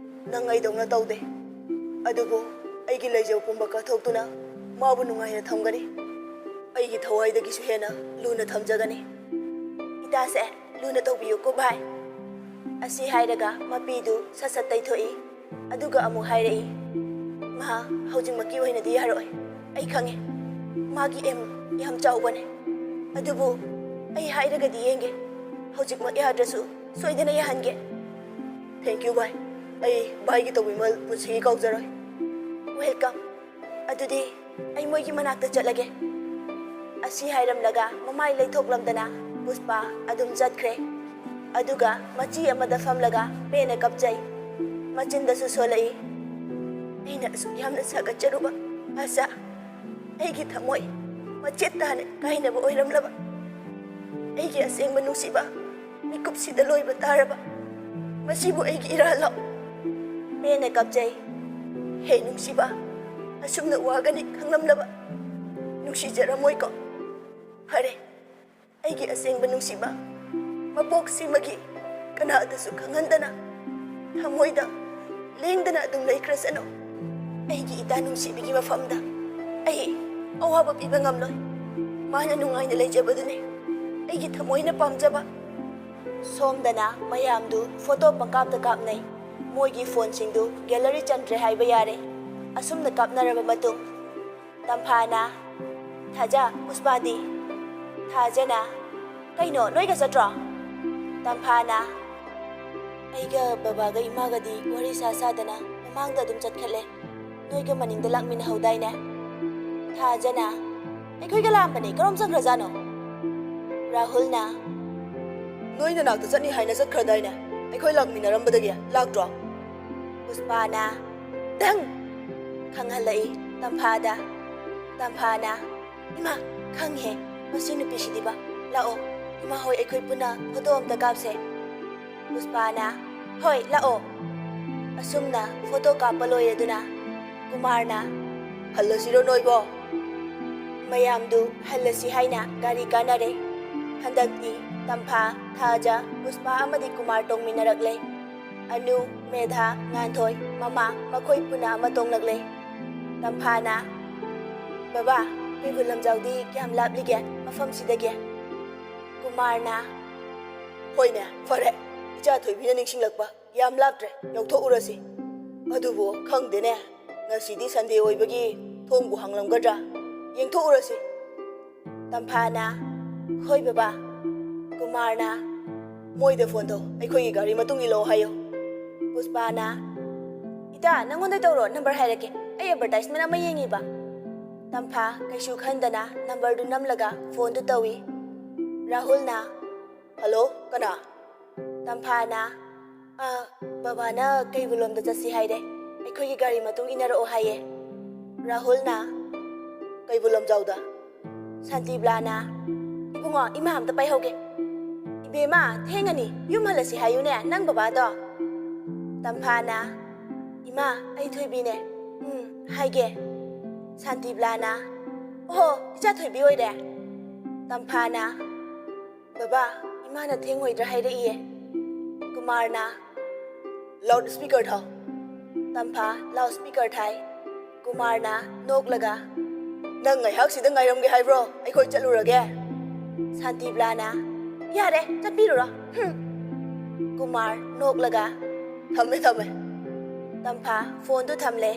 ꯅꯪ ꯑꯩꯗꯧꯅ ꯇꯧꯗꯦ꯫ ꯑꯗꯨꯕꯨ ꯑꯩꯒꯤ ꯂꯩꯖꯧ ꯄꯨꯝꯕ ꯀꯠꯊꯣꯛꯇꯨꯅ ꯃꯥꯕꯨ ꯅꯨꯡꯉꯥꯏꯅ ꯊꯝꯒꯅꯤ꯫ ꯑꯩꯒꯤ ꯊꯋꯥꯏꯗꯒꯤꯁꯨ ꯍꯦꯟꯅ ꯂꯨꯅ ꯊꯝꯖꯒꯅꯤ꯫ ꯏꯇꯥꯁꯦ ꯂꯨꯅ ꯇꯧꯕꯤꯌꯨꯀꯣ ꯚꯥꯏ꯫" ꯑꯁꯤ ꯍꯥꯏꯔꯒ ꯃꯄꯤꯗꯨ ꯁꯠ ꯁꯠ ꯇꯩꯊꯣꯛꯏ꯫ ꯑꯗꯨꯒ ꯑꯃꯨꯛ ꯍꯥꯏꯔꯛꯏ, "ꯃꯥ ꯍꯧꯖꯤꯛꯃꯛꯀꯤ ꯑꯣꯏꯅꯗꯤ ꯌꯥꯔꯣꯏ꯫ ꯑꯩ ꯈꯪꯉꯦ, ꯃꯥꯒꯤ ꯑꯦꯝ ꯌꯥꯝ ꯆꯥꯎꯕꯅꯦ꯫ ꯑꯗꯨꯕꯨ ꯑꯩ ꯍꯥꯏꯔꯒꯗꯤ ꯌꯦꯡꯒꯦ꯫ ꯍꯧꯖꯤꯛꯃꯛ ꯌꯥꯗ꯭ꯔꯁꯨ ꯁꯣꯏꯗꯅ ꯌꯥꯍꯟꯒꯦ꯫" "ꯊꯦꯡꯀ꯭ꯌꯨ ꯚꯥꯏ꯫ ꯑꯩ ꯚꯥꯏꯒꯤ ꯇꯧꯕꯤꯃꯜ ꯄꯨꯟꯁꯤꯒꯤ ꯀꯥꯎꯖꯔꯣꯏ꯫" "ꯋꯦꯜꯀꯝ꯫ ꯑꯗꯨꯗꯤ ꯑꯩ ꯃꯣꯏꯒꯤ ꯃꯅꯥꯛꯇ ꯆꯠꯂꯒꯦ꯫" ꯑꯁꯤ ꯍꯥꯏꯔꯝꯂꯒ ꯃꯃꯥꯏ ꯂꯩꯊꯣꯛꯂꯝꯗꯅ ꯄꯨꯁꯄꯥ ꯑꯗꯨꯝ ꯆꯠꯈ꯭ꯔꯦ꯫ ꯑꯗꯨꯒ ꯃꯆꯤ ꯑꯃꯗ ꯐꯝꯂꯒ ꯄꯦꯟꯅ ꯀꯞꯆꯩ꯫ ꯃꯆꯤꯟꯗꯁꯨ ꯁꯣꯜꯂꯛꯏ, "ꯑꯩꯅ ꯑꯁꯨꯛ ꯌꯥꯝꯅ ꯁꯥꯒꯠꯆꯔꯨꯕ ꯑꯁꯥ, ꯑꯩꯒꯤ ꯊꯃꯣꯏ ꯃꯆꯦꯠ ꯇꯥꯅ ꯀꯥꯏꯅꯕ ꯑꯣꯏꯔꯝꯂꯕ꯫ ꯑꯩꯒꯤ ꯑꯁꯦꯡꯕ ꯅꯨꯡꯁꯤꯕ ꯃꯤꯀꯨꯞꯁꯤꯗ ꯂꯣꯏꯕ ꯇꯥꯔꯕ꯫ ꯃꯁꯤꯕꯨ ꯑꯩꯒꯤ ꯏꯔꯥꯜꯂꯣ?" ꯄꯦꯟꯅ ꯀꯞꯆꯩ꯫ "ꯍꯦ ꯅꯨꯡꯁꯤꯕ, ꯑꯁꯨꯝꯅ ꯋꯥꯒꯅꯤ ꯈꯪꯂꯝꯂꯕ ꯅꯨꯡꯁꯤꯖꯔꯝꯃꯣꯏꯀꯣ꯫ ꯐꯔꯦ, ꯑꯩꯒꯤ ꯑꯁꯦꯡꯕ ꯅꯨꯡꯁꯤꯕ ꯃꯄꯣꯛꯁꯤꯃꯒꯤ ꯀꯅꯥꯗꯁꯨ ꯈꯪꯍꯟꯗꯅ ꯊꯃꯣꯏꯗ ꯂꯦꯡꯗꯅ ꯑꯗꯨꯝ ꯂꯩꯈ꯭ꯔꯁꯅꯨ꯫ ꯑꯩꯒꯤ ꯏꯇꯥ ꯅꯨꯡꯁꯤꯕꯤꯒꯤ ꯃꯐꯝꯗ ꯑꯩ ꯑꯋꯥꯕ ꯄꯤꯕ ꯉꯝꯂꯣꯏ꯫ ꯃꯥꯅ ꯅꯨꯡꯉꯥꯏꯅ ꯂꯩꯖꯕꯗꯨꯅꯤ ꯑꯩꯒꯤ ꯊꯃꯣꯏꯅ ꯄꯥꯝꯖꯕ꯫" ꯁꯣꯝꯗꯅ ꯃꯌꯥꯝꯗꯨ ꯐꯣꯇꯣ ꯄꯪꯀꯥꯞꯇ ꯀꯥꯞꯅꯩ꯫ ꯃꯣꯏꯒꯤ ꯐꯣꯟꯁꯤꯡꯗꯨ ꯒꯦꯂꯔꯤ ꯆꯟꯗ꯭ꯔꯦ ꯍꯥꯏꯕ ꯌꯥꯔꯦ꯫ ꯑꯁꯨꯝꯅ ꯀꯥꯞꯅꯔꯕ ꯃꯇꯨꯡ, ꯇꯝꯐꯥꯅ, ꯊꯥꯖ, ꯄꯨꯁꯄꯥꯗꯤ? ꯊꯥꯖꯅ, "ꯀꯩꯅꯣ, ꯅꯣꯏꯒ ꯆꯠꯇ꯭ꯔꯣ?" ꯇꯝꯐꯥꯅ, "ꯑꯩꯒ ꯕꯕꯥꯒ ꯏꯃꯥꯒꯗꯤ ꯋꯥꯔꯤ ꯁꯥ ꯁꯥꯗꯅ ꯃꯃꯥꯡꯗ ꯑꯗꯨꯝ ꯆꯠꯈꯠꯂꯦ꯫ ꯅꯣꯏꯒ ꯃꯅꯤꯡꯗ ꯂꯥꯛꯃꯤꯟꯅꯍꯧꯗꯥꯏꯅꯦ?" ꯊꯥꯖꯅ, "ꯑꯩꯈꯣꯏꯒ ꯂꯥꯛꯑꯝꯕꯅꯦ, ꯀꯔꯣꯝ ꯆꯠꯈ꯭ꯔꯖꯥꯠꯅꯣ?" ꯔꯥꯍꯨꯜꯅ, "ꯅꯣꯏ ꯅꯅꯥꯛꯇ ꯆꯠꯅꯤ ꯍꯥꯏꯅ ꯆꯠꯈ꯭ꯔꯗꯥꯏꯅꯦ? ꯑꯩꯈꯣꯏ ꯂꯥꯛꯃꯤꯟꯅꯔꯝꯕꯗꯒꯤ ꯂꯥꯛꯇ꯭ꯔꯣ?" ꯄꯨꯁꯄꯥꯅ, "ꯗꯪ!" ꯈꯪꯍꯜꯂꯛꯏ ꯇꯝꯐꯥꯗ꯫ ꯇꯝꯐꯥꯅ, "ꯏꯃꯥ, ꯈꯪꯉꯦ, ꯃꯁꯤ ꯅꯨꯄꯤꯁꯤꯗꯤꯕ꯫ ꯂꯥꯛꯑꯣ, ꯏꯃꯥ ꯍꯣꯏ ꯑꯩꯈꯣꯏ ꯄꯨꯟꯅ ꯐꯣꯇꯣ ꯑꯝꯇ ꯀꯥꯞꯁꯦ꯫" ꯄꯨꯁꯄꯥꯅ, "ꯍꯣꯏ, ꯂꯥꯛꯑꯣ꯫" ꯑꯁꯨꯝꯅ ꯐꯣꯇꯣ ꯀꯥꯞꯄ ꯂꯣꯏꯔꯗꯨꯅ ꯀꯨꯃꯥꯔꯅ, "ꯍꯜꯂꯁꯤꯔꯣ ꯅꯣꯏꯕꯣ?" ꯃꯌꯥꯝꯗꯨ ꯍꯜꯂꯁꯤ ꯍꯥꯏꯅ ꯒꯥꯔꯤ ꯀꯥꯟꯅꯔꯦ꯫ ꯍꯟꯗꯛꯇꯤ ꯇꯝꯐꯥ, ꯊꯥꯖ, ꯄꯨꯁꯄꯥ ꯑꯃꯗꯤ ꯀꯨꯃꯥꯔ ꯇꯣꯡꯃꯤꯟꯅꯔꯛꯂꯦ꯫ ꯑꯅꯨ, ꯃꯦꯙꯥ, ꯉꯥꯟꯊꯣꯏ, ꯃꯃꯥ ꯃꯈꯣꯏ ꯄꯨꯟꯅ ꯑꯃ ꯇꯣꯡꯂꯛꯂꯦ꯫ ꯇꯝꯐꯥꯅ, "ꯕꯕꯥ, ꯀꯩꯕꯨꯜ ꯂꯝꯖꯥꯎꯗꯤ ꯀꯌꯥꯝ ꯂꯥꯞꯂꯤꯒꯦ ꯃꯐꯝꯁꯤꯗꯒꯤ?" ꯀꯨꯃꯥꯔꯅ, "ꯍꯣꯏꯅꯦ, ꯐꯔꯦ, ꯏꯆꯥ ꯊꯣꯏꯕꯤꯅ ꯅꯤꯡꯁꯤꯡꯂꯛꯄ, ꯌꯥꯝ ꯂꯥꯞꯇ꯭ꯔꯦ, ꯌꯧꯊꯣꯛꯎꯔꯁꯤ꯫ ꯑꯗꯨꯕꯨ ꯈꯪꯗꯦꯅꯦ, ꯉꯁꯤꯗꯤ ꯁꯟꯗꯦ ꯑꯣꯏꯕꯒꯤ ꯊꯣꯡꯕꯨ ꯍꯥꯡꯂꯝꯒꯗ꯭ꯔꯥ? ꯌꯦꯡꯊꯣꯛꯎꯔꯁꯤ꯫" ꯇꯝꯐꯥꯅ, "ꯍꯣꯏ ꯕꯕꯥ꯫" ꯀꯨꯃꯥꯔꯅ, "ꯃꯣꯏꯗ ꯐꯣꯟ ꯇꯧ, ꯑꯩꯈꯣꯏꯒꯤ ꯒꯥꯔꯤ ꯃꯇꯨꯡ ꯏꯜꯂꯛꯑꯣ ꯍꯥꯏꯌꯨ꯫" ꯄꯨꯁꯄꯥꯅ, "ꯏꯇꯥ, ꯅꯪꯉꯣꯟꯗ ꯇꯧꯔꯣ, ꯅꯝꯕꯔ ꯍꯥꯏꯔꯛꯀꯦ, ꯑꯩ ꯑꯦꯗꯚꯔꯇꯥꯏꯁꯃꯦꯟ ꯑꯃ ꯌꯦꯡꯉꯤꯕ꯫" ꯇꯝꯐꯥ ꯀꯩꯁꯨ ꯈꯟꯗꯅ ꯅꯝꯕꯔꯗꯨ ꯅꯝꯂꯒ ꯐꯣꯟꯗꯨ ꯇꯧꯏ꯫ ꯔꯥꯍꯨꯜꯅ, "ꯍꯜꯂꯣ, ꯀꯅꯥ?" ꯇꯝꯐꯥꯅ, "ꯑ, ꯕꯕꯥꯅ ꯀꯩꯕꯨꯜꯂꯣꯝꯗ ꯆꯠꯁꯤ ꯍꯥꯏꯔꯦ, ꯑꯩꯈꯣꯏꯒꯤ ꯒꯥꯔꯤ ꯃꯇꯨꯡ ꯏꯟꯅꯔꯛꯑꯣ ꯍꯥꯏꯌꯦ꯫" ꯔꯥꯍꯨꯜꯅ, "ꯀꯩꯕꯨꯜ ꯂꯝꯖꯥꯎꯗ?" ꯁꯥꯟꯇꯤꯕꯂꯥꯅ, "ꯏꯕꯨꯡꯉꯣ, ꯏꯃꯥ ꯑꯝꯇ ꯄꯥꯏꯍꯧꯒꯦ꯫ ꯏꯕꯦꯝꯃ, ꯊꯦꯡꯉꯅꯤ, ꯌꯨꯝ ꯍꯜꯂꯁꯤ ꯍꯥꯏꯌꯨꯅꯦ, ꯅꯪ ꯕꯕꯥꯗꯣ꯫" ꯇꯝꯐꯥꯅ, "ꯏꯃꯥ, ꯑꯩ ꯊꯣꯏꯕꯤꯅꯦ꯫ ꯎꯝ, ꯍꯥꯏꯒꯦ꯫" ꯁꯥꯟꯇꯤꯕꯂꯥꯅ, "ꯑꯣꯍꯣ, ꯏꯆꯥ ꯊꯣꯏꯕꯤ ꯑꯣꯏꯔꯦ꯫" ꯇꯝꯐꯥꯅ, "ꯕꯕꯥ, ꯏꯃꯥꯅ ꯊꯦꯡꯉꯣꯏꯗ꯭ꯔꯥ ꯍꯥꯏꯔꯛꯏꯌꯦ꯫" ꯀꯨꯃꯥꯔꯅ, "ꯂꯥꯎꯗ ꯁ꯭ꯄꯤꯀꯔ ꯊꯥꯎ꯫" ꯇꯝꯐꯥ ꯂꯥꯎꯗ ꯁ꯭ꯄꯤꯀꯔ ꯊꯥꯏ꯫ ꯀꯨꯃꯥꯔꯅ ꯅꯣꯛꯂꯒ, "ꯅꯪ ꯉꯥꯏꯍꯥꯛꯁꯤꯗ ꯉꯥꯏꯔꯝꯒꯦ ꯍꯥꯏꯕ꯭ꯔꯣ? ꯑꯩꯈꯣꯏ ꯆꯠꯂꯨꯔꯒꯦ꯫" ꯁꯥꯟꯇꯤꯕꯂꯥꯅ, "ꯌꯥꯔꯦ, ꯆꯠꯄꯤꯔꯨꯔꯣ꯫ ꯍꯨꯝ꯫" ꯀꯨꯃꯥꯔ ꯅꯣꯛꯂꯒ, "ꯊꯝꯃꯦ, ꯊꯝꯃꯦ꯫" ꯇꯝꯐꯥ ꯐꯣꯟꯗꯨ ꯊꯝꯂꯦ꯫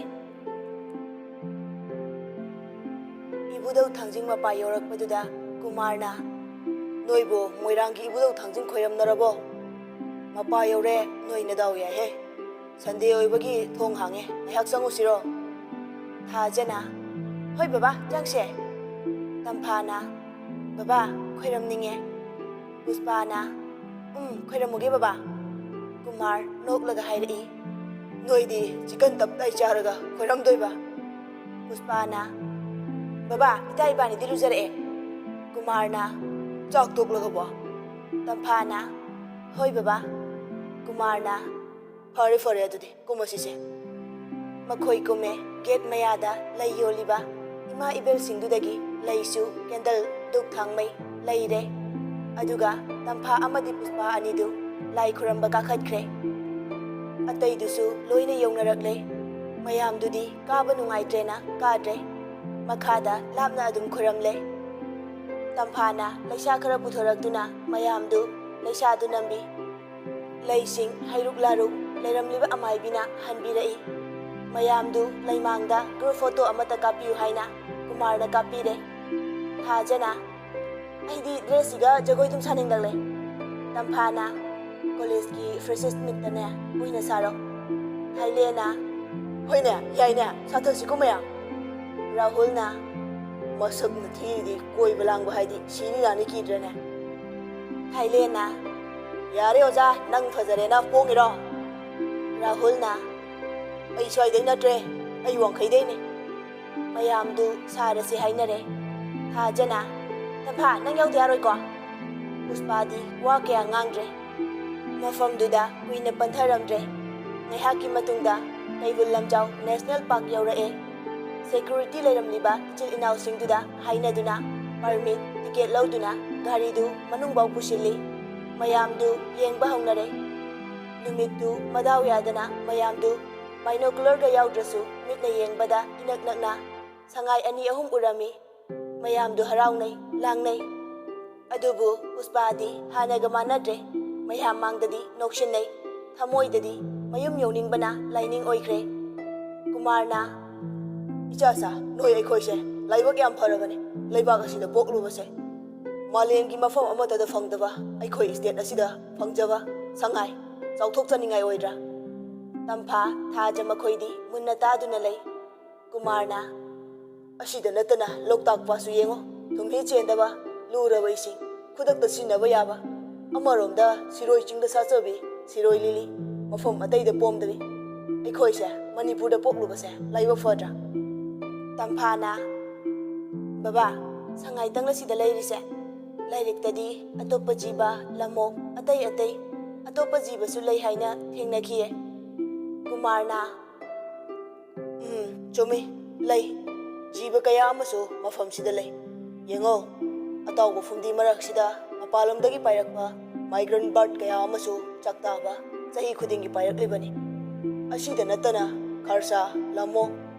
ꯏꯕꯨꯙꯧ ꯊꯥꯡꯖꯤꯡ ꯃꯄꯥ ꯌꯧꯔꯛꯄꯗꯨꯗ ꯀꯨꯃꯥꯔꯅ, "ꯅꯣꯏꯕꯨ ꯃꯣꯏꯔꯥꯡꯒꯤ ꯏꯕꯨꯙꯧ ꯊꯥꯡꯖꯤꯡ ꯈꯣꯏꯔꯝꯅꯔꯕꯣ? ꯃꯄꯥ ꯌꯧꯔꯦ, ꯅꯣꯏ ꯅꯗꯥꯎ ꯌꯥꯏꯍꯦ꯫ ꯁꯟꯗꯦ ꯑꯣꯏꯕꯒꯤ ꯊꯣꯡ ꯍꯥꯡꯉꯦ, ꯉꯥꯏꯍꯥꯛ ꯆꯪꯉꯨꯁꯤꯔꯣ?" ꯊꯥꯖꯅ, "ꯍꯣꯏ ꯕꯕꯥ, ꯆꯪꯁꯦ꯫" ꯇꯝꯐꯥꯅ, "ꯕꯕꯥ, ꯈꯣꯏꯔꯝꯅꯤꯡꯉꯦ꯫" ꯄꯨꯁꯄꯥꯅ, "ꯎꯝ, ꯈꯣꯏꯔꯝꯃꯨꯒꯦ ꯕꯕꯥ꯫" ꯀꯨꯃꯥꯔ ꯅꯣꯛꯂꯒ ꯍꯥꯏꯔꯛꯏ, "ꯅꯣꯏꯗꯤ ꯆꯤꯛꯀꯟ ꯇꯞꯇꯥꯏ ꯆꯥꯔꯒ ꯈꯣꯏꯔꯝꯗꯣꯏꯕ?" ꯄꯨꯁꯄꯥꯅ, "ꯕꯕꯥ, ꯏꯇꯥ ꯏꯕꯥꯅꯤꯗꯤ ꯂꯨꯖꯔꯛꯑꯦ꯫" ꯀꯨꯃꯥꯔꯅ, "ꯆꯥꯛ ꯇꯣꯛꯂꯒꯕꯣ?" ꯇꯝꯐꯥꯅ, "ꯍꯣꯏ ꯕꯕꯥ꯫" ꯀꯨꯃꯥꯔꯅ, "ꯐꯔꯦ ꯐꯔꯦ, ꯑꯗꯨꯗꯤ ꯀꯨꯝꯃꯁꯤꯁꯦ꯫" ꯃꯈꯣꯏ ꯀꯨꯝꯃꯦ꯫ ꯒꯦꯠ ꯃꯌꯥꯗ ꯂꯩ ꯌꯣꯜꯂꯤꯕ ꯏꯃꯥ ꯏꯕꯦꯜꯁꯤꯡꯗꯨꯗꯒꯤ ꯂꯩꯁꯨ, ꯀꯦꯟꯗꯜ, ꯙꯨꯞ ꯊꯥꯡꯃꯩ ꯂꯩꯔꯦ꯫ ꯑꯗꯨꯒ ꯇꯝꯐꯥ ꯑꯃꯗꯤ ꯄꯨꯁꯄꯥ ꯑꯅꯤꯗꯨ ꯂꯥꯏ ꯈꯨꯔꯝꯕ ꯀꯥꯈꯠꯈ꯭ꯔꯦ꯫ ꯑꯇꯩꯗꯨꯁꯨ ꯂꯣꯏꯅ ꯌꯧꯅꯔꯛꯂꯦ꯫ ꯃꯌꯥꯝꯗꯨꯗꯤ ꯀꯥꯕ ꯅꯨꯡꯉꯥꯏꯇ꯭ꯔꯦꯅ ꯀꯥꯗ꯭ꯔꯦ꯫ ꯃꯈꯥꯗ ꯂꯥꯞꯅ ꯑꯗꯨꯝ ꯈꯨꯔꯝꯂꯦ꯫ ꯇꯝꯐꯥꯅ ꯂꯩꯁꯥ ꯈꯔ ꯄꯨꯊꯣꯔꯛꯇꯨꯅ ꯃꯌꯥꯝꯗꯨ ꯂꯩꯁꯥꯗꯨ ꯅꯝꯕꯤ꯫ ꯂꯩꯁꯤꯡ, ꯍꯩꯔꯨꯛ ꯂꯥꯔꯨꯛ ꯂꯩꯔꯝꯂꯤꯕ ꯑꯃꯥꯏꯕꯤꯅ ꯍꯟꯕꯤꯔꯛꯏ꯫ ꯃꯌꯥꯝꯗꯨ ꯂꯩꯃꯥꯡꯗ ꯒ꯭ꯔꯨꯞ ꯐꯣꯇꯣ ꯑꯃꯠꯇ ꯀꯥꯞꯄꯤꯌꯨ ꯍꯥꯏꯅ ꯀꯨꯃꯥꯔꯅ ꯀꯥꯞꯄꯤꯔꯦ꯫ ꯊꯥꯖꯅ, "ꯑꯩꯗꯤ ꯗ꯭ꯔꯦꯁꯁꯤꯒ ꯖꯒꯣꯏ ꯑꯗꯨꯝ ꯁꯥꯅꯤꯡꯂꯛꯂꯦ꯫" ꯇꯝꯐꯥꯅ, "ꯀꯣꯂꯦꯖꯀꯤ ꯐ꯭ꯔꯦꯁꯔꯁ ꯃꯤꯠꯇꯅꯦ ꯀꯨꯏꯅ ꯁꯥꯔꯣ꯫" ꯊꯥꯏꯂꯦꯟꯅ, "ꯍꯣꯏꯅꯦ, ꯌꯥꯏꯅꯦ, ꯁꯥꯊꯁꯤꯀꯣ ꯃꯌꯥꯝ꯫" ꯔꯥꯍꯨꯜꯅ, "ꯃꯁꯛ ꯃꯊꯤꯗꯤ ꯀꯣꯏꯕ ꯂꯥꯡꯕ ꯍꯥꯏꯗꯤ ꯁꯤꯅꯤ ꯅꯥꯅꯤ ꯀꯤꯗ꯭ꯔꯅꯦ?" ꯊꯥꯏꯂꯦꯟꯅ, "ꯌꯥꯔꯦ ꯑꯣꯖꯥ, ꯅꯪ ꯐꯖꯔꯦꯅ ꯄꯣꯡꯉꯤꯔꯣ?" ꯔꯥꯍꯨꯜꯅ, "ꯑꯩ ꯁ꯭ꯋꯥꯏꯗꯩ ꯅꯠꯇ꯭ꯔꯦ, ꯑꯩ ꯋꯥꯡꯈꯩꯗꯩꯅꯦ꯫" ꯃꯌꯥꯝꯗꯨ ꯁꯥꯔꯁꯤ ꯍꯥꯏꯅꯔꯦ꯫ ꯊꯥꯖꯅ, "ꯇꯝꯐꯥ, ꯅꯪ ꯌꯥꯎꯗ ꯌꯥꯔꯣꯏꯀꯣ?" ꯄꯨꯁꯄꯥꯗꯤ ꯋꯥ ꯀꯌꯥ ꯉꯥꯡꯗ꯭ꯔꯦ꯫ ꯃꯐꯝꯗꯨꯗ ꯀꯨꯏꯅ ꯄꯟꯊꯔꯝꯗ꯭ꯔꯦ꯫ ꯉꯥꯏꯍꯥꯛꯀꯤ ꯃꯇꯨꯡꯗ ꯀꯩꯕꯨꯜ ꯂꯝꯖꯥꯎ ꯅꯦꯁꯅꯦꯜ ꯄꯥꯔꯛ ꯌꯧꯔꯛꯑꯦ꯫ ꯁꯦꯀ꯭ꯌꯨꯔꯤꯇꯤ ꯂꯩꯔꯝꯂꯤꯕ ꯏꯆꯤꯜ ꯏꯅꯥꯎꯁꯤꯡꯗꯨꯗ ꯍꯥꯏꯅꯗꯨꯅ ꯄꯔꯃꯤꯠ, ꯇꯤꯀꯦꯠ ꯂꯧꯗꯨꯅ ꯒꯥꯔꯤꯗꯨ ꯃꯅꯨꯡꯐꯥꯎ ꯄꯨꯁꯤꯜꯂꯤ꯫ ꯃꯌꯥꯝꯗꯨ ꯌꯦꯡꯕ ꯍꯧꯅꯔꯦ꯫ ꯅꯨꯃꯤꯠꯇꯨ ꯃꯗꯥꯎ ꯌꯥꯗꯅ ꯃꯌꯥꯝꯗꯨ ꯕꯥꯏꯅꯣꯀꯨꯂꯔꯒ ꯌꯥꯎꯗ꯭ꯔꯁꯨ ꯃꯤꯠꯅ ꯌꯦꯡꯕꯗ ꯏꯅꯛ ꯅꯛꯅ ꯁꯉꯥꯏ ꯑꯅꯤ ꯑꯍꯨꯝ ꯎꯔꯝꯃꯤ꯫ ꯃꯌꯥꯝꯗꯨ ꯍꯔꯥꯎꯅꯩ, ꯂꯥꯡꯅꯩ꯫ ꯑꯗꯨꯕꯨ ꯄꯨꯁꯄꯥꯗꯤ ꯍꯥꯟꯅꯒ ꯃꯥꯟꯅꯗ꯭ꯔꯦ꯫ ꯃꯌꯥꯝ ꯃꯥꯡꯗꯗꯤ ꯅꯣꯛꯁꯤꯟꯅꯩ, ꯊꯃꯣꯏꯗꯗꯤ ꯃꯌꯨꯝ ꯌꯧꯅꯤꯡꯕꯅ ꯂꯥꯏꯅꯤꯡ ꯑꯣꯏꯈ꯭ꯔꯦ꯫ ꯀꯨꯃꯥꯔꯅ, "ꯏꯆꯥꯁꯥ, ꯅꯣꯏ ꯑꯩꯈꯣꯏꯁꯦ ꯂꯥꯏꯕꯛ ꯌꯥꯝ ꯐꯔꯕꯅꯤ ꯂꯩꯕꯥꯛ ꯑꯁꯤꯗ ꯄꯣꯛꯂꯨꯕꯁꯦ꯫ ꯃꯥꯂꯦꯝꯒꯤ ꯃꯐꯝ ꯑꯃꯠꯇꯗ ꯐꯪꯗꯕ ꯑꯩꯈꯣꯏ state ꯑꯁꯤꯗ ꯐꯪꯖꯕ ꯁꯉꯥꯏ ꯆꯥꯎꯊꯣꯛꯆꯅꯤꯡꯉꯥꯏ ꯑꯣꯏꯗ꯭ꯔꯥ? ꯇꯝꯐꯥ, ꯊꯥꯖ ꯃꯈꯣꯏꯗꯤ ꯃꯨꯟꯅ ꯇꯥꯗꯨꯅ ꯂꯩ꯫ ꯀꯨꯃꯥꯔꯅ, "ꯑꯁꯤꯗ ꯅꯠꯇꯅ ꯂꯣꯛꯇꯥꯛ ꯄꯥꯠꯁꯨ ꯌꯦꯡꯉꯣ, ꯊꯨꯝꯍꯤ ꯆꯦꯟꯗꯕ, ꯂꯨꯔꯕ ꯏꯁꯤꯡ, ꯈꯨꯗꯛꯇ ꯁꯤꯖꯤꯟꯅꯕ ꯌꯥꯕ꯫ ꯑꯃꯔꯣꯝꯗ ꯁꯤꯔꯣꯏ ꯆꯤꯡꯗ ꯁꯥꯠꯆꯕꯤ ꯁꯤꯔꯣꯏ ꯂꯤꯂꯤ, ꯃꯐꯝ ꯑꯇꯩꯗ ꯄꯣꯝꯗꯕꯤ꯫ ꯑꯩꯈꯣꯏꯁꯦ ꯃꯅꯤꯄꯨꯔꯗ ꯄꯣꯛꯂꯨꯕꯁꯦ ꯂꯥꯏꯕꯛ ꯐꯗ꯭ꯔꯥ?" ꯇꯝꯐꯥꯅ, "ꯕꯕꯥ, ꯁꯉꯥꯏꯇꯪꯂ ꯁꯤꯗ ꯂꯩꯔꯤꯁꯦ? ꯂꯥꯏꯔꯤꯛꯇꯗꯤ ꯑꯇꯣꯞꯄ ꯖꯤꯕ, ꯂꯝꯑꯣꯛ, ꯑꯇꯩ ꯑꯇꯩ ꯑꯇꯣꯞꯄ ꯖꯤꯕꯁꯨ ꯂꯩ ꯍꯥꯏꯅ ꯊꯦꯡꯅꯈꯤꯌꯦ꯫" ꯀꯨꯃꯥꯔꯅ, "ꯎꯝ, ꯆꯨꯝꯃꯤ, ꯂꯩ꯫ ꯖꯤꯕ ꯀꯌꯥ ꯑꯃꯁꯨ ꯃꯐꯝꯁꯤꯗ ꯂꯩ꯫ ꯌꯦꯡꯉꯣ, ꯑꯇꯥꯎꯕ ꯐꯨꯝꯗꯤ ꯃꯔꯛꯁꯤꯗ ꯃꯄꯥꯟꯂꯣꯝꯗꯒꯤ ꯄꯥꯏꯔꯛꯄ migrant bird ꯀꯌꯥ ꯑꯃꯁꯨ ꯆꯥꯛꯇꯥꯕ ꯆꯍꯤ ꯈꯨꯗꯤꯡꯒꯤ ꯄꯥꯏꯔꯛꯂꯤꯕꯅꯤ꯫ ꯑꯁꯤꯗ ꯅꯠꯇꯅ ꯈꯔꯁꯥ, ꯂꯝꯑꯣꯛ,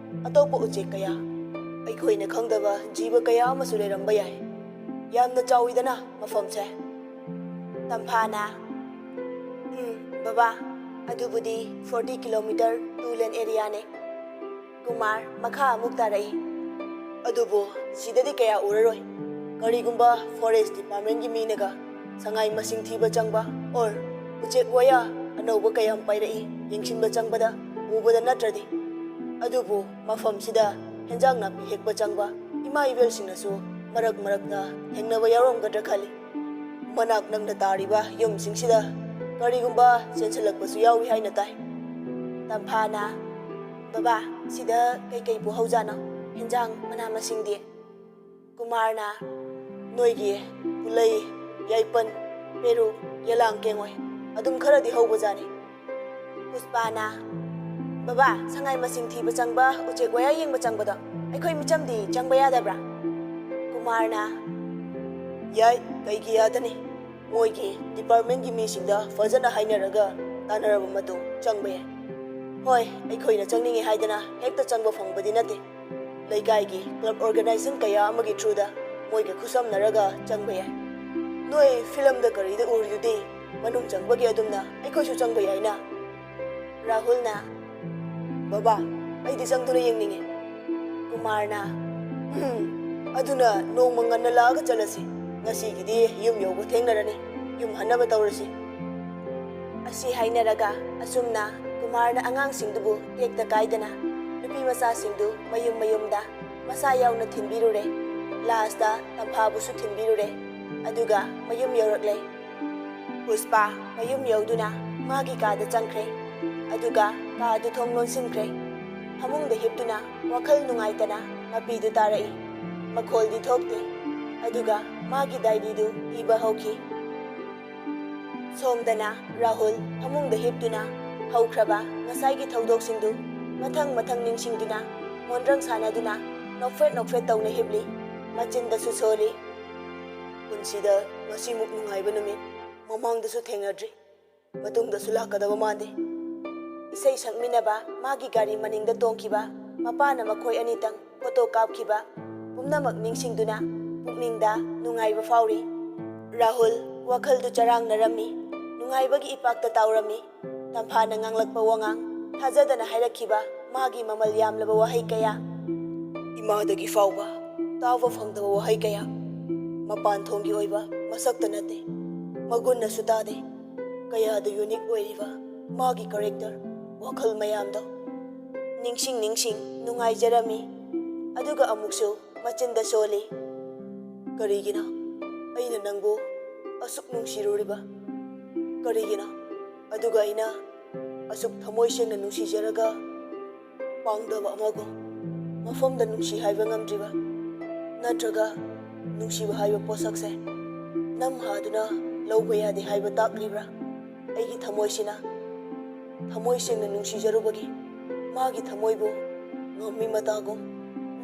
ꯑꯇꯣꯞꯄ ꯎꯆꯦꯛ ꯀꯌꯥ, ꯑꯩꯈꯣꯏꯅ ꯈꯪꯗꯕ ꯖꯤꯕ ꯀꯌꯥ ꯑꯃꯁꯨ ꯂꯩꯔꯝꯕ ꯌꯥꯏ꯫ ꯌꯥꯝꯅ ꯆꯥꯎꯏꯗꯅ ꯃꯐꯝꯁꯦ꯫" ꯇꯝꯐꯥꯅ, "ꯎꯝ, ꯕꯕꯥ, ꯑꯗꯨꯕꯨꯗꯤ forty kilometer two lane areaꯅꯦ꯫" Kumar ꯃꯈꯥ ꯑꯃꯨꯛ ꯇꯥꯔꯛꯏ, "ꯑꯗꯨꯕꯨ ꯁꯤꯗꯗꯤ ꯀꯌꯥ ꯎꯔꯔꯣꯏ꯫ ꯀꯔꯤꯒꯨꯝꯕ forest departmentꯀꯤ ꯃꯤꯅꯒ ꯁꯉꯥꯏ ꯃꯁꯤꯡ ꯊꯤꯕ ꯆꯪꯕ or ꯎꯆꯦꯛ ꯋꯥꯌꯥ ꯑꯅꯧꯕ ꯀꯌꯥꯝ ꯄꯥꯏꯔꯛꯏ ꯌꯦꯡꯁꯤꯟꯕ ꯆꯪꯕꯗ ꯎꯕꯗ ꯅꯠꯇ꯭ꯔꯗꯤ꯫ ꯑꯗꯨꯕꯨ ꯃꯐꯝꯁꯤꯗ ꯍꯦꯟꯖꯥꯡ ꯅꯥꯄꯤ ꯍꯦꯛꯄ ꯆꯪꯕ ꯏꯃꯥ ꯏꯕꯦꯜꯁꯤꯡꯅꯁꯨ ꯃꯔꯛ ꯃꯔꯛꯇ ꯊꯦꯡꯅꯕ ꯌꯥꯎꯔꯝꯒꯗ꯭ꯔꯥ ꯈꯜꯂꯤ꯫ ꯃꯅꯥꯛ ꯅꯛꯅ ꯇꯥꯔꯤꯕ ꯌꯨꯝꯁꯤꯡꯁꯤꯗ ꯀꯔꯤꯒꯨꯝꯕ ꯆꯦꯟꯁꯤꯜꯂꯛꯄꯁꯨ ꯌꯥꯎꯏ ꯍꯥꯏꯅ ꯇꯥꯏ꯫" ꯇꯝꯐꯥꯅ, "ꯕꯕꯥ, ꯁꯤꯗ ꯀꯩꯀꯩ ꯄꯨꯍꯧꯖꯥꯠꯅꯣ? ꯍꯦꯟꯖꯥꯡ ꯃꯅꯥ ꯃꯁꯤꯡꯗꯤ?" ꯀꯨꯃꯥꯔꯅ, "ꯅꯣꯏꯒꯤ ꯄꯨꯂꯩ, ꯌꯥꯏꯄꯟ, ꯄꯦꯔꯨꯛ, ꯌꯦꯂꯥꯡ ꯀꯦꯡꯉꯣꯏ ꯑꯗꯨꯝ ꯈꯔꯗꯤ ꯍꯧꯕꯖꯥꯠꯅꯤ꯫" ꯄꯨꯁꯄꯥꯅ, "ꯕꯕꯥ, ꯁꯉꯥꯏ ꯃꯁꯤꯡ ꯊꯤꯕ ꯆꯪꯕ, ꯎꯆꯦꯛ ꯋꯥꯌꯥ ꯌꯦꯡꯕ ꯆꯪꯕꯗꯣ ꯑꯩꯈꯣꯏ ꯃꯤꯆꯝꯗꯤ ꯆꯪꯕ ꯌꯥꯗꯕ꯭ꯔꯥ?" ꯀꯨꯃꯥꯔꯅ, "ꯌꯥꯏ, ꯀꯩꯒꯤ ꯌꯥꯗꯅꯤ? ꯃꯣꯏꯒꯤ departmentꯀꯤ ꯃꯤꯁꯤꯡꯗ ꯐꯖꯅ ꯍꯥꯏꯅꯔꯒ ꯇꯥꯟꯅꯔꯕ ꯃꯇꯨꯡ ꯆꯪꯕ ꯌꯥꯏ꯫" "ꯍꯣꯏ, ꯑꯩꯈꯣꯏꯅ ꯆꯪꯅꯤꯡꯉꯤ ꯍꯥꯏꯗꯅ ꯍꯦꯛꯇ ꯆꯪꯕ ꯐꯪꯕꯗꯤ ꯅꯠꯇꯦ꯫ ꯂꯩꯀꯥꯏꯒꯤ club organization ꯀꯌꯥ ꯑꯃꯒꯤ throughꯗ ꯃꯣꯏꯒ ꯈꯨꯠꯁꯝꯅꯔꯒ ꯆꯪꯕ ꯌꯥꯏ꯫ ꯅꯣꯏ filmꯗ ꯀꯔꯤꯗ ꯎꯔꯤꯗꯨꯗꯤ ꯃꯅꯨꯡ ꯆꯪꯕꯒꯤ ꯑꯗꯨꯝꯅ ꯑꯩꯈꯣꯏꯁꯨ ꯆꯪꯕ ꯌꯥꯏꯅ꯫" ꯔꯥꯍꯨꯜꯅ, "ꯕꯕꯥ, ꯑꯩꯗꯤ ꯆꯪꯗꯨꯅ ꯌꯦꯡꯅꯤꯡꯉꯤ꯫" ꯀꯨꯃꯥꯔꯅ, "ꯎꯝ, ꯑꯗꯨꯅ ꯅꯣꯡꯃ ꯉꯟꯅ ꯂꯥꯛꯑꯒ ꯆꯠꯂꯁꯤ꯫ ꯉꯁꯤꯒꯤꯗꯤ ꯌꯨꯝ ꯌꯧꯕ ꯊꯦꯡꯅꯔꯅꯤ꯫ ꯌꯨꯝ ꯍꯟꯅꯕ ꯇꯧꯔꯁꯤ꯫" ꯑꯁꯤ ꯍꯥꯏꯅꯔꯒ ꯑꯁꯨꯝꯅ ꯀꯨꯃꯥꯔꯅ ꯑꯉꯥꯡꯁꯤꯡꯗꯨꯕꯨ ꯇꯦꯛꯇ ꯀꯥꯏꯗꯅ ꯅꯨꯄꯤ ꯃꯆꯥꯁꯤꯡꯗꯨ ꯃꯌꯨꯝ ꯃꯌꯨꯝꯗ ꯃꯁꯥ ꯌꯥꯎꯅ ꯊꯤꯟꯕꯤꯔꯨꯔꯦ꯫ ꯂꯥꯁꯇ ꯇꯝꯐꯥꯕꯨꯁꯨ ꯊꯤꯟꯕꯤꯔꯨꯔꯦ꯫ ꯑꯗꯨꯒ ꯃꯌꯨꯝ ꯌꯧꯔꯛꯂꯦ꯫ ꯄꯨꯁꯄꯥ ꯃꯌꯨꯝ ꯌꯧꯗꯨꯅ ꯃꯥꯒꯤ ꯀꯥꯗ ꯆꯪꯈ꯭ꯔꯦ꯫ ꯑꯗꯨꯒ ꯀꯥꯗꯨ ꯊꯣꯡ ꯂꯣꯟꯁꯤꯟꯈ꯭ꯔꯦ꯫ ꯐꯃꯨꯡꯗ ꯍꯤꯞꯇꯨꯅ ꯋꯥꯈꯜ ꯅꯨꯡꯉꯥꯏꯇꯅ ꯃꯄꯤꯗꯨ ꯇꯥꯔꯛꯏ꯫ ꯃꯈꯣꯜꯗꯤ ꯊꯣꯛꯇꯦ꯫ ꯑꯗꯨꯒ ꯃꯥꯒꯤ ꯗꯥꯏꯔꯤꯗꯨ ꯏꯕ ꯍꯧꯈꯤ꯫ ꯁꯣꯝꯗꯅ ꯔꯥꯍꯨꯜ ꯐꯃꯨꯡꯗ ꯍꯤꯞꯇꯨꯅ ꯍꯧꯈ꯭ꯔꯕ ꯉꯁꯥꯏꯒꯤ ꯊꯧꯗꯣꯛꯁꯤꯡꯗꯨ ꯃꯊꯪ ꯃꯊꯪ ꯅꯤꯡꯁꯤꯡꯗꯨꯅ ꯃꯣꯟꯗ꯭ꯔꯪ ꯁꯥꯟꯅꯗꯨꯅ ꯅꯣꯛꯐꯦꯠ ꯅꯣꯛꯐꯦꯠ ꯇꯧꯅ ꯍꯤꯞꯂꯤ꯫ ꯃꯆꯤꯟꯗꯁꯨ ꯁꯣꯜꯂꯤ꯫ "ꯄꯨꯟꯁꯤꯗ ꯉꯁꯤꯃꯨꯛ ꯅꯨꯡꯉꯥꯏꯕ ꯅꯨꯃꯤꯠ ꯃꯃꯥꯡꯗꯁꯨ ꯊꯦꯡꯅꯗ꯭ꯔꯤ꯫ ꯃꯇꯨꯡꯗꯁꯨ ꯂꯥꯛꯀꯗꯕ ꯃꯥꯟꯗꯦ꯫" ꯏꯁꯩ ꯁꯛꯃꯤꯟꯅꯕ ꯃꯥꯒꯤ ꯒꯥꯔꯤ ꯃꯅꯤꯡꯗ ꯇꯣꯡꯈꯤꯕ ꯃꯄꯥꯅ ꯃꯈꯣꯏ ꯑꯅꯤꯇꯪ ꯐꯣꯇꯣ ꯀꯥꯞꯈꯤꯕ ꯄꯨꯝꯅꯃꯛ ꯅꯤꯡꯁꯤꯡꯗꯨꯅ ꯄꯨꯛꯅꯤꯡꯗ ꯅꯨꯡꯉꯥꯏꯕ ꯐꯥꯎꯔꯤ꯫ ꯔꯥꯍꯨꯜ ꯋꯥꯈꯜꯗꯨ ꯆꯔꯥꯡꯅꯔꯝꯃꯤ꯫ ꯅꯨꯡꯉꯥꯏꯕꯒꯤ ꯏꯄꯥꯛꯇ ꯇꯥꯎꯔꯝꯃꯤ꯫ ꯇꯝꯐꯥꯅ ꯉꯥꯡꯂꯛꯄ ꯋꯥꯉꯥꯡ, ꯊꯥꯖꯗꯅ ꯍꯥꯏꯔꯛꯈꯤꯕ ꯃꯥꯒꯤ ꯃꯃꯜ ꯌꯥꯝꯂꯕ ꯋꯥꯍꯩ ꯀꯌꯥ, ꯏꯃꯥꯗꯒꯤ ꯐꯥꯎꯕ ꯇꯥꯕ ꯐꯪꯗꯕ ꯋꯥꯍꯩ ꯀꯌꯥ, ꯃꯄꯥꯟ ꯊꯣꯡꯒꯤ ꯑꯣꯏꯕ ꯃꯁꯛꯇ ꯅꯠꯇꯦ, ꯃꯒꯨꯟꯅꯁꯨ ꯇꯥꯗꯦ꯫ ꯀꯌꯥꯗ ꯌꯨꯅꯤꯛ ꯑꯣꯏꯔꯤꯕ ꯃꯥꯒꯤ ꯀꯦꯔꯦꯛꯇꯔ, ꯋꯥꯈꯜ ꯃꯌꯥꯝꯗꯣ ꯅꯤꯡꯁꯤꯡ ꯅꯤꯡꯁꯤꯡ ꯅꯨꯡꯉꯥꯏꯖꯔꯝꯃꯤ꯫ ꯑꯗꯨꯒ ꯑꯃꯨꯛꯁꯨ ꯃꯆꯤꯟꯗ ꯁꯣꯜꯂꯤ, "ꯀꯔꯤꯒꯤꯅꯣ ꯑꯩꯅ ꯅꯪꯕꯨ ꯑꯁꯨꯛ ꯅꯨꯡꯁꯤꯔꯨꯔꯤꯕ? ꯀꯔꯤꯒꯤꯅꯣ? ꯑꯗꯨꯒ ꯑꯩꯅ ꯑꯁꯨꯛ ꯊꯃꯣꯏ ꯁꯦꯡꯅ ꯅꯨꯡꯁꯤꯖꯔꯒ ꯄꯥꯡꯗꯕ ꯑꯃꯒꯨꯝ ꯃꯐꯝꯗ ꯅꯨꯡꯁꯤ ꯍꯥꯏꯕ ꯉꯝꯗ꯭ꯔꯤꯕ? ꯅꯠꯇ꯭ꯔꯒ ꯅꯨꯡꯁꯤꯕ ꯍꯥꯏꯕ ꯄꯣꯠꯁꯛꯁꯦ ꯅꯝ ꯍꯥꯗꯨꯅ ꯂꯧꯕ ꯌꯥꯗꯦ ꯍꯥꯏꯕ ꯇꯥꯛꯂꯤꯕ꯭ꯔꯥ? ꯑꯩꯒꯤ ꯊꯃꯣꯏꯁꯤꯅ ꯊꯃꯣꯏ ꯁꯦꯡꯅ ꯅꯨꯡꯁꯤꯖꯔꯨꯕꯒꯤ ꯃꯥꯒꯤ ꯊꯃꯣꯏꯕꯨ ꯉꯝꯃꯤ ꯃꯇꯥꯒꯨꯝ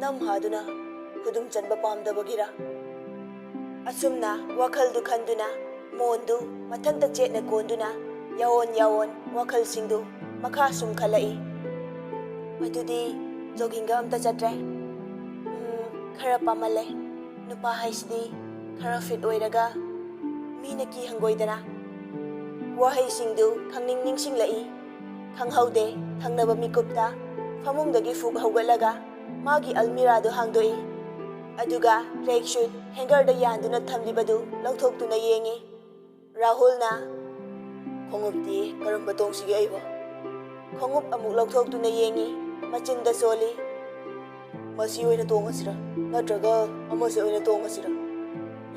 ꯅꯝ ꯍꯥꯗꯨꯅ ꯈꯨꯗꯨꯝ ꯆꯟꯕ ꯄꯥꯝꯗꯕꯒꯤꯔꯥ?" ꯑꯁꯨꯝꯅ ꯋꯥꯈꯜꯗꯨ ꯈꯟꯗꯨꯅ ꯃꯣꯟꯗꯨ ꯃꯊꯟꯇ ꯆꯦꯠꯅ ꯀꯣꯟꯗꯨꯅ ꯌꯥꯑꯣꯟ ꯌꯥꯑꯣꯟ ꯋꯥꯈꯜꯁꯤꯡꯗꯨ ꯃꯈꯥ ꯁꯨꯝ ꯈꯜꯂꯛꯏ꯫ "ꯑꯗꯨꯗꯤ ꯖꯣꯒꯤꯡꯒ ꯑꯝꯇ ꯆꯠꯇ꯭ꯔꯦ? ꯎꯝ, ꯈꯔ ꯄꯥꯝꯃꯜꯂꯦ꯫ ꯅꯨꯄꯥ ꯍꯥꯏꯁꯤꯗꯤ ꯈꯔ ꯐꯤꯠ ꯑꯣꯏꯔꯒ ꯃꯤꯅ ꯀꯤ ꯍꯪꯒꯣꯏꯗꯅ꯫" ꯋꯥꯍꯩꯁꯤꯡꯗꯨ ꯈꯪꯅꯤꯡ ꯅꯤꯡꯁꯤꯡꯂꯛꯏ꯫ ꯈꯪꯍꯧꯗꯦ, ꯊꯪꯅꯕ ꯃꯤꯀꯨꯞꯇ ꯐꯃꯨꯡꯗꯒꯤ ꯐꯨꯛ ꯍꯧꯒꯠꯂꯒ ꯃꯥꯒꯤ ꯑꯜꯃꯤꯔꯥꯗꯨ ꯍꯥꯡꯗꯣꯛꯏ꯫ ꯑꯗꯨꯒ ꯇ꯭ꯔꯦꯛ ꯁꯨꯠ ꯍꯦꯡꯒꯔꯗ ꯌꯥꯟꯗꯨꯅ ꯊꯝꯂꯤꯕꯗꯨ ꯂꯧꯊꯣꯛꯇꯨꯅ ꯌꯦꯡꯏ꯫ ꯔꯥꯍꯨꯜꯅ, "ꯈꯣꯡꯎꯞꯇꯤ ꯀꯔꯝꯕ ꯇꯣꯡꯁꯤꯒꯦ ꯑꯩꯕꯣ? ꯈꯣꯡꯎꯞ ꯑꯃꯨꯛ ꯂꯧꯊꯣꯛꯇꯨꯅ ꯌꯦꯡꯏ, ꯃꯆꯤꯟꯗ ꯁꯣꯜꯂꯤ꯫ ꯃꯁꯤ ꯑꯣꯏꯅ ꯇꯣꯡꯉꯁꯤꯔ? ꯅꯠꯇ꯭ꯔꯒ ꯑꯃꯁꯦ ꯑꯣꯏꯅ ꯇꯣꯡꯉꯁꯤꯔ?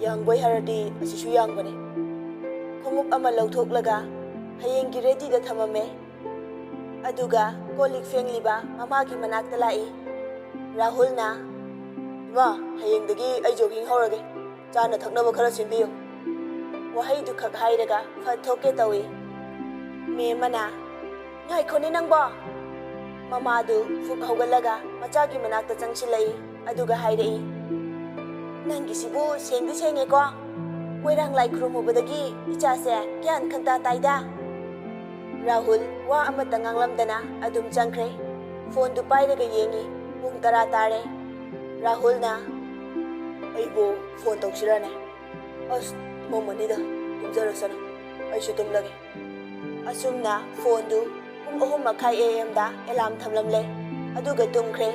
ꯌꯥꯡꯕꯩ ꯍꯥꯏꯔꯗꯤ ꯑꯁꯤꯁꯨ ꯌꯥꯡꯕꯅꯤ꯫" ꯈꯣꯡꯎꯞ ꯑꯃ ꯂꯧꯊꯣꯛꯂꯒ ꯍꯌꯦꯡꯒꯤ ꯔꯦꯗꯤꯗ ꯊꯝꯃꯝꯃꯦ꯫ ꯑꯗꯨꯒ ꯀꯣꯜ ꯂꯤꯛ ꯐꯦꯡꯂꯤꯕ ꯃꯃꯥꯒꯤ ꯃꯅꯥꯛꯇ ꯂꯥꯛꯏ꯫ ꯔꯥꯍꯨꯜꯅ, "ꯏꯃꯥ, ꯍꯌꯦꯡꯗꯒꯤ ꯑꯩ ꯖꯣꯒꯤꯡ ꯍꯧꯔꯒꯦ꯫ ꯆꯥꯅ ꯊꯛꯅꯕ ꯈꯔ ꯁꯤꯟꯕꯤꯌꯨ꯫" ꯋꯥꯍꯩꯗꯨꯈꯛ ꯍꯥꯏꯔꯒ ꯐꯠ ꯊꯣꯛꯀꯦ ꯇꯧꯏ꯫ ꯃꯦꯝ ꯑꯃꯅ, "ꯉꯥꯏꯈꯣꯅꯦ ꯅꯪꯕꯣ!" ꯃꯃꯥꯗꯨ ꯐꯨꯛ ꯍꯧꯒꯠꯂꯒ ꯃꯆꯥꯒꯤ ꯃꯅꯥꯛꯇ ꯆꯪꯁꯤꯜꯂꯛꯏ꯫ ꯑꯗꯨꯒ ꯍꯥꯏꯔꯛꯏ, "ꯅꯪꯒꯤꯁꯤꯕꯨ ꯁꯦꯡꯗꯤ ꯁꯦꯡꯉꯦꯀꯣ꯫ ꯃꯣꯏꯔꯥꯡ ꯂꯥꯏ ꯈꯨꯔꯨꯝꯃꯨꯕꯗꯒꯤ ꯏꯆꯥꯁꯦ ꯒ꯭ꯌꯥꯟ ꯈꯪꯇꯥ ꯇꯥꯏꯗ꯫" ꯔꯥꯍꯨꯜ ꯋꯥ ꯑꯃꯠꯇ ꯉꯥꯡꯂꯝꯗꯅ ꯑꯗꯨꯝ ꯆꯪꯈ꯭ꯔꯦ꯫ ꯐꯣꯟꯗꯨ ꯄꯥꯏꯔꯒ ꯌꯦꯡꯉꯤ꯫ ꯄꯨꯡ ꯇꯔꯥ ꯇꯥꯔꯦ꯫ ꯔꯥꯍꯨꯜꯅ, "ꯑꯩꯕꯨ ꯐꯣꯟ ꯇꯧꯁꯤꯔꯅꯦ? ꯑꯁ, ꯇꯨꯝꯃꯝꯃꯅꯤꯗ, ꯇꯨꯝꯖꯔꯁꯅꯨ꯫ ꯑꯩꯁꯨ ꯇꯨꯝꯂꯒꯦ꯫" ꯑꯁꯨꯝꯅ ꯐꯣꯟꯗꯨ ꯄꯨꯡ ꯑꯍꯨꯝ ꯃꯈꯥꯏ ꯑꯦ ꯑꯦꯝꯗ ꯑꯦꯂꯥꯝ ꯊꯝꯂꯝꯂꯦ꯫ ꯑꯗꯨꯒ ꯇꯨꯝꯈ꯭ꯔꯦ꯫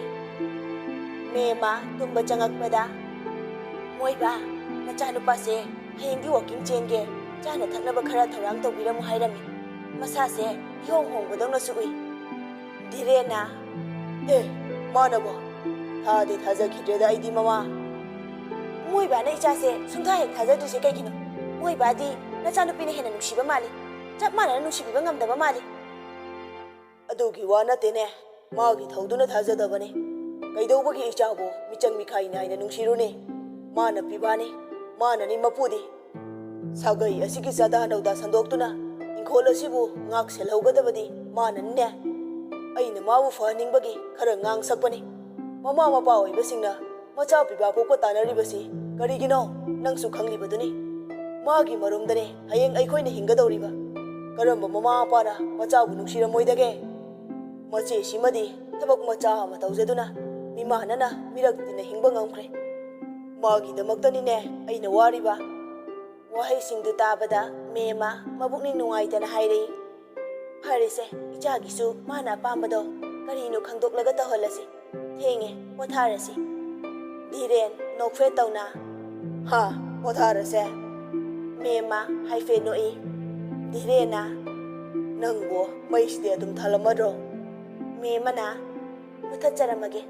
ꯃꯦꯝꯃ ꯇꯨꯝꯕ ꯆꯪꯉꯛꯄꯗ, "ꯃꯣꯏꯕ, ꯅꯆꯥꯅꯨꯄꯥꯁꯦ ꯍꯌꯦꯡꯗꯤ ꯋꯥꯀꯤꯡ ꯆꯦꯟꯒꯦ, ꯆꯥꯅ ꯊꯛꯅꯕ ꯈꯔ ꯊꯧꯔꯥꯡ ꯇꯧꯕꯤꯔꯝꯃꯨ ꯍꯥꯏꯔꯝꯃꯤ꯫ ꯃꯁꯥꯁꯦ ꯏꯍꯣꯡ ꯍꯣꯡꯕꯗꯧꯅꯁꯨ ꯎꯏ꯫" ꯙꯤꯔꯦꯟꯅ, "ꯑꯦ, ꯃꯥꯅꯕꯣ? ꯊꯥꯗꯤ ꯊꯥꯖꯈꯤꯗ꯭ꯔꯦꯗ ꯑꯩꯗꯤ, ꯃꯃꯥ꯫" "ꯃꯣꯏꯕꯥꯅ ꯏꯆꯥꯁꯦ ꯁꯨꯡꯊꯥ ꯍꯦꯛ ꯊꯥꯖꯗ꯭ꯔꯤꯁꯦ ꯀꯩꯒꯤꯅꯣ? ꯃꯣꯏꯕꯥꯗꯤ ꯅꯆꯥꯅꯨꯄꯤꯅ ꯍꯦꯟꯅ ꯅꯨꯡꯁꯤꯕ ꯃꯥꯜꯂꯤ꯫ ꯆꯞ ꯃꯥꯟꯅꯅ ꯅꯨꯡꯁꯤꯕꯤꯕ ꯉꯝꯗꯕ ꯃꯥꯜꯂꯤ꯫" "ꯑꯗꯨꯒꯤ ꯋꯥ ꯅꯠꯇꯦꯅꯦ, ꯃꯥꯒꯤ ꯊꯧꯗꯨꯅ ꯊꯥꯖꯗꯕꯅꯤ꯫ ꯀꯩꯗꯧꯕꯒꯤ ꯏꯆꯥꯕꯨ ꯃꯤꯆꯪ ꯃꯤꯈꯥꯏ ꯅꯥꯏꯅ ꯅꯨꯡꯁꯤꯔꯨꯅꯤ? ꯃꯥꯅ ꯄꯤꯕꯥꯅꯤ, ꯃꯥꯅꯅꯤ ꯃꯄꯨꯗꯤ꯫ ꯁꯥꯒꯩ ꯑꯁꯤꯒꯤ ꯆꯥꯗꯥ ꯅꯧꯗꯥ ꯁꯟꯗꯣꯛꯇꯨꯅ ꯏꯪꯈꯣꯜ ꯑꯁꯤꯕꯨ ꯉꯥꯛ ꯁꯦꯜꯍꯧꯒꯗꯕꯗꯤ ꯃꯥꯅꯅꯤꯅꯦ꯫ ꯑꯩꯅ ꯃꯥꯕꯨ ꯐꯍꯟꯅꯤꯡꯕꯒꯤ ꯈꯔ ꯉꯥꯡꯁꯛꯄꯅꯤ꯫ ꯃꯃꯥ ꯃꯄꯥ ꯑꯣꯏꯕꯁꯤꯡꯅ ꯃꯆꯥ ꯄꯤꯕ ꯄꯣꯛꯄ ꯇꯥꯟꯅꯔꯤꯕꯁꯤ ꯀꯔꯤꯒꯤꯅꯣ? ꯅꯪꯁꯨ ꯈꯪꯂꯤꯕꯗꯨꯅꯤ꯫ ꯃꯥꯒꯤ ꯃꯔꯨꯝꯗꯅꯦ ꯍꯌꯦꯡ ꯑꯩꯈꯣꯏꯅ ꯍꯤꯡꯒꯗꯧꯔꯤꯕ꯫ ꯀꯔꯝꯕ ꯃꯃꯥ ꯃꯄꯥꯅ ꯃꯆꯥꯕꯨ ꯅꯨꯡꯁꯤꯔꯝꯃꯣꯏꯗꯒꯦ? ꯃꯆꯦꯁꯤꯃꯗꯤ ꯊꯕꯛ ꯃꯆꯥ ꯑꯃ ꯇꯧꯖꯗꯨꯅ ꯃꯤꯃꯥꯟꯅꯅ ꯃꯤꯔꯛ ꯇꯤꯟꯅ ꯍꯤꯡꯕ ꯉꯝꯈ꯭ꯔꯦ꯫ ꯃꯥꯒꯤꯗꯃꯛꯇꯅꯤꯅꯦ ꯑꯩꯅ ꯋꯥꯔꯤꯕ꯫" ꯋꯥꯍꯩꯁꯤꯡꯗꯨ ꯇꯥꯕꯗ ꯃꯦꯝꯃ ꯃꯕꯨꯛꯅꯤꯡ ꯅꯨꯡꯉꯥꯏꯇꯅ ꯍꯥꯏꯔꯛꯏ, "ꯐꯔꯦꯁꯦ, ꯏꯆꯥꯒꯤꯁꯨ ꯃꯥꯅ ꯑꯄꯥꯝꯕꯗꯣ ꯀꯔꯤꯅꯣ ꯈꯪꯗꯣꯛꯂꯒ ꯇꯧꯍꯜꯂꯁꯤ꯫ ꯊꯦꯡꯉꯦ, ꯄꯣꯊꯥꯔꯁꯤ꯫" ꯙꯤꯔꯦꯟ ꯅꯣꯛꯐꯦꯠ ꯇꯧꯅ, "ꯍꯥ, ꯄꯣꯊꯥꯔꯁꯦ?" ꯃꯦꯝꯃ ꯍꯥꯏꯐꯦꯠ ꯅꯣꯛꯏ꯫ ꯙꯤꯔꯦꯟꯅ, "ꯅꯪꯕꯨ ꯃꯩꯁꯤꯗꯤ ꯑꯗꯨꯝ ꯊꯥꯜꯂꯝꯃꯗ꯭ꯔꯣ?" ꯃꯦꯝꯃꯅ, "ꯃꯨꯊꯠꯆꯔꯝꯃꯒꯦ"꯫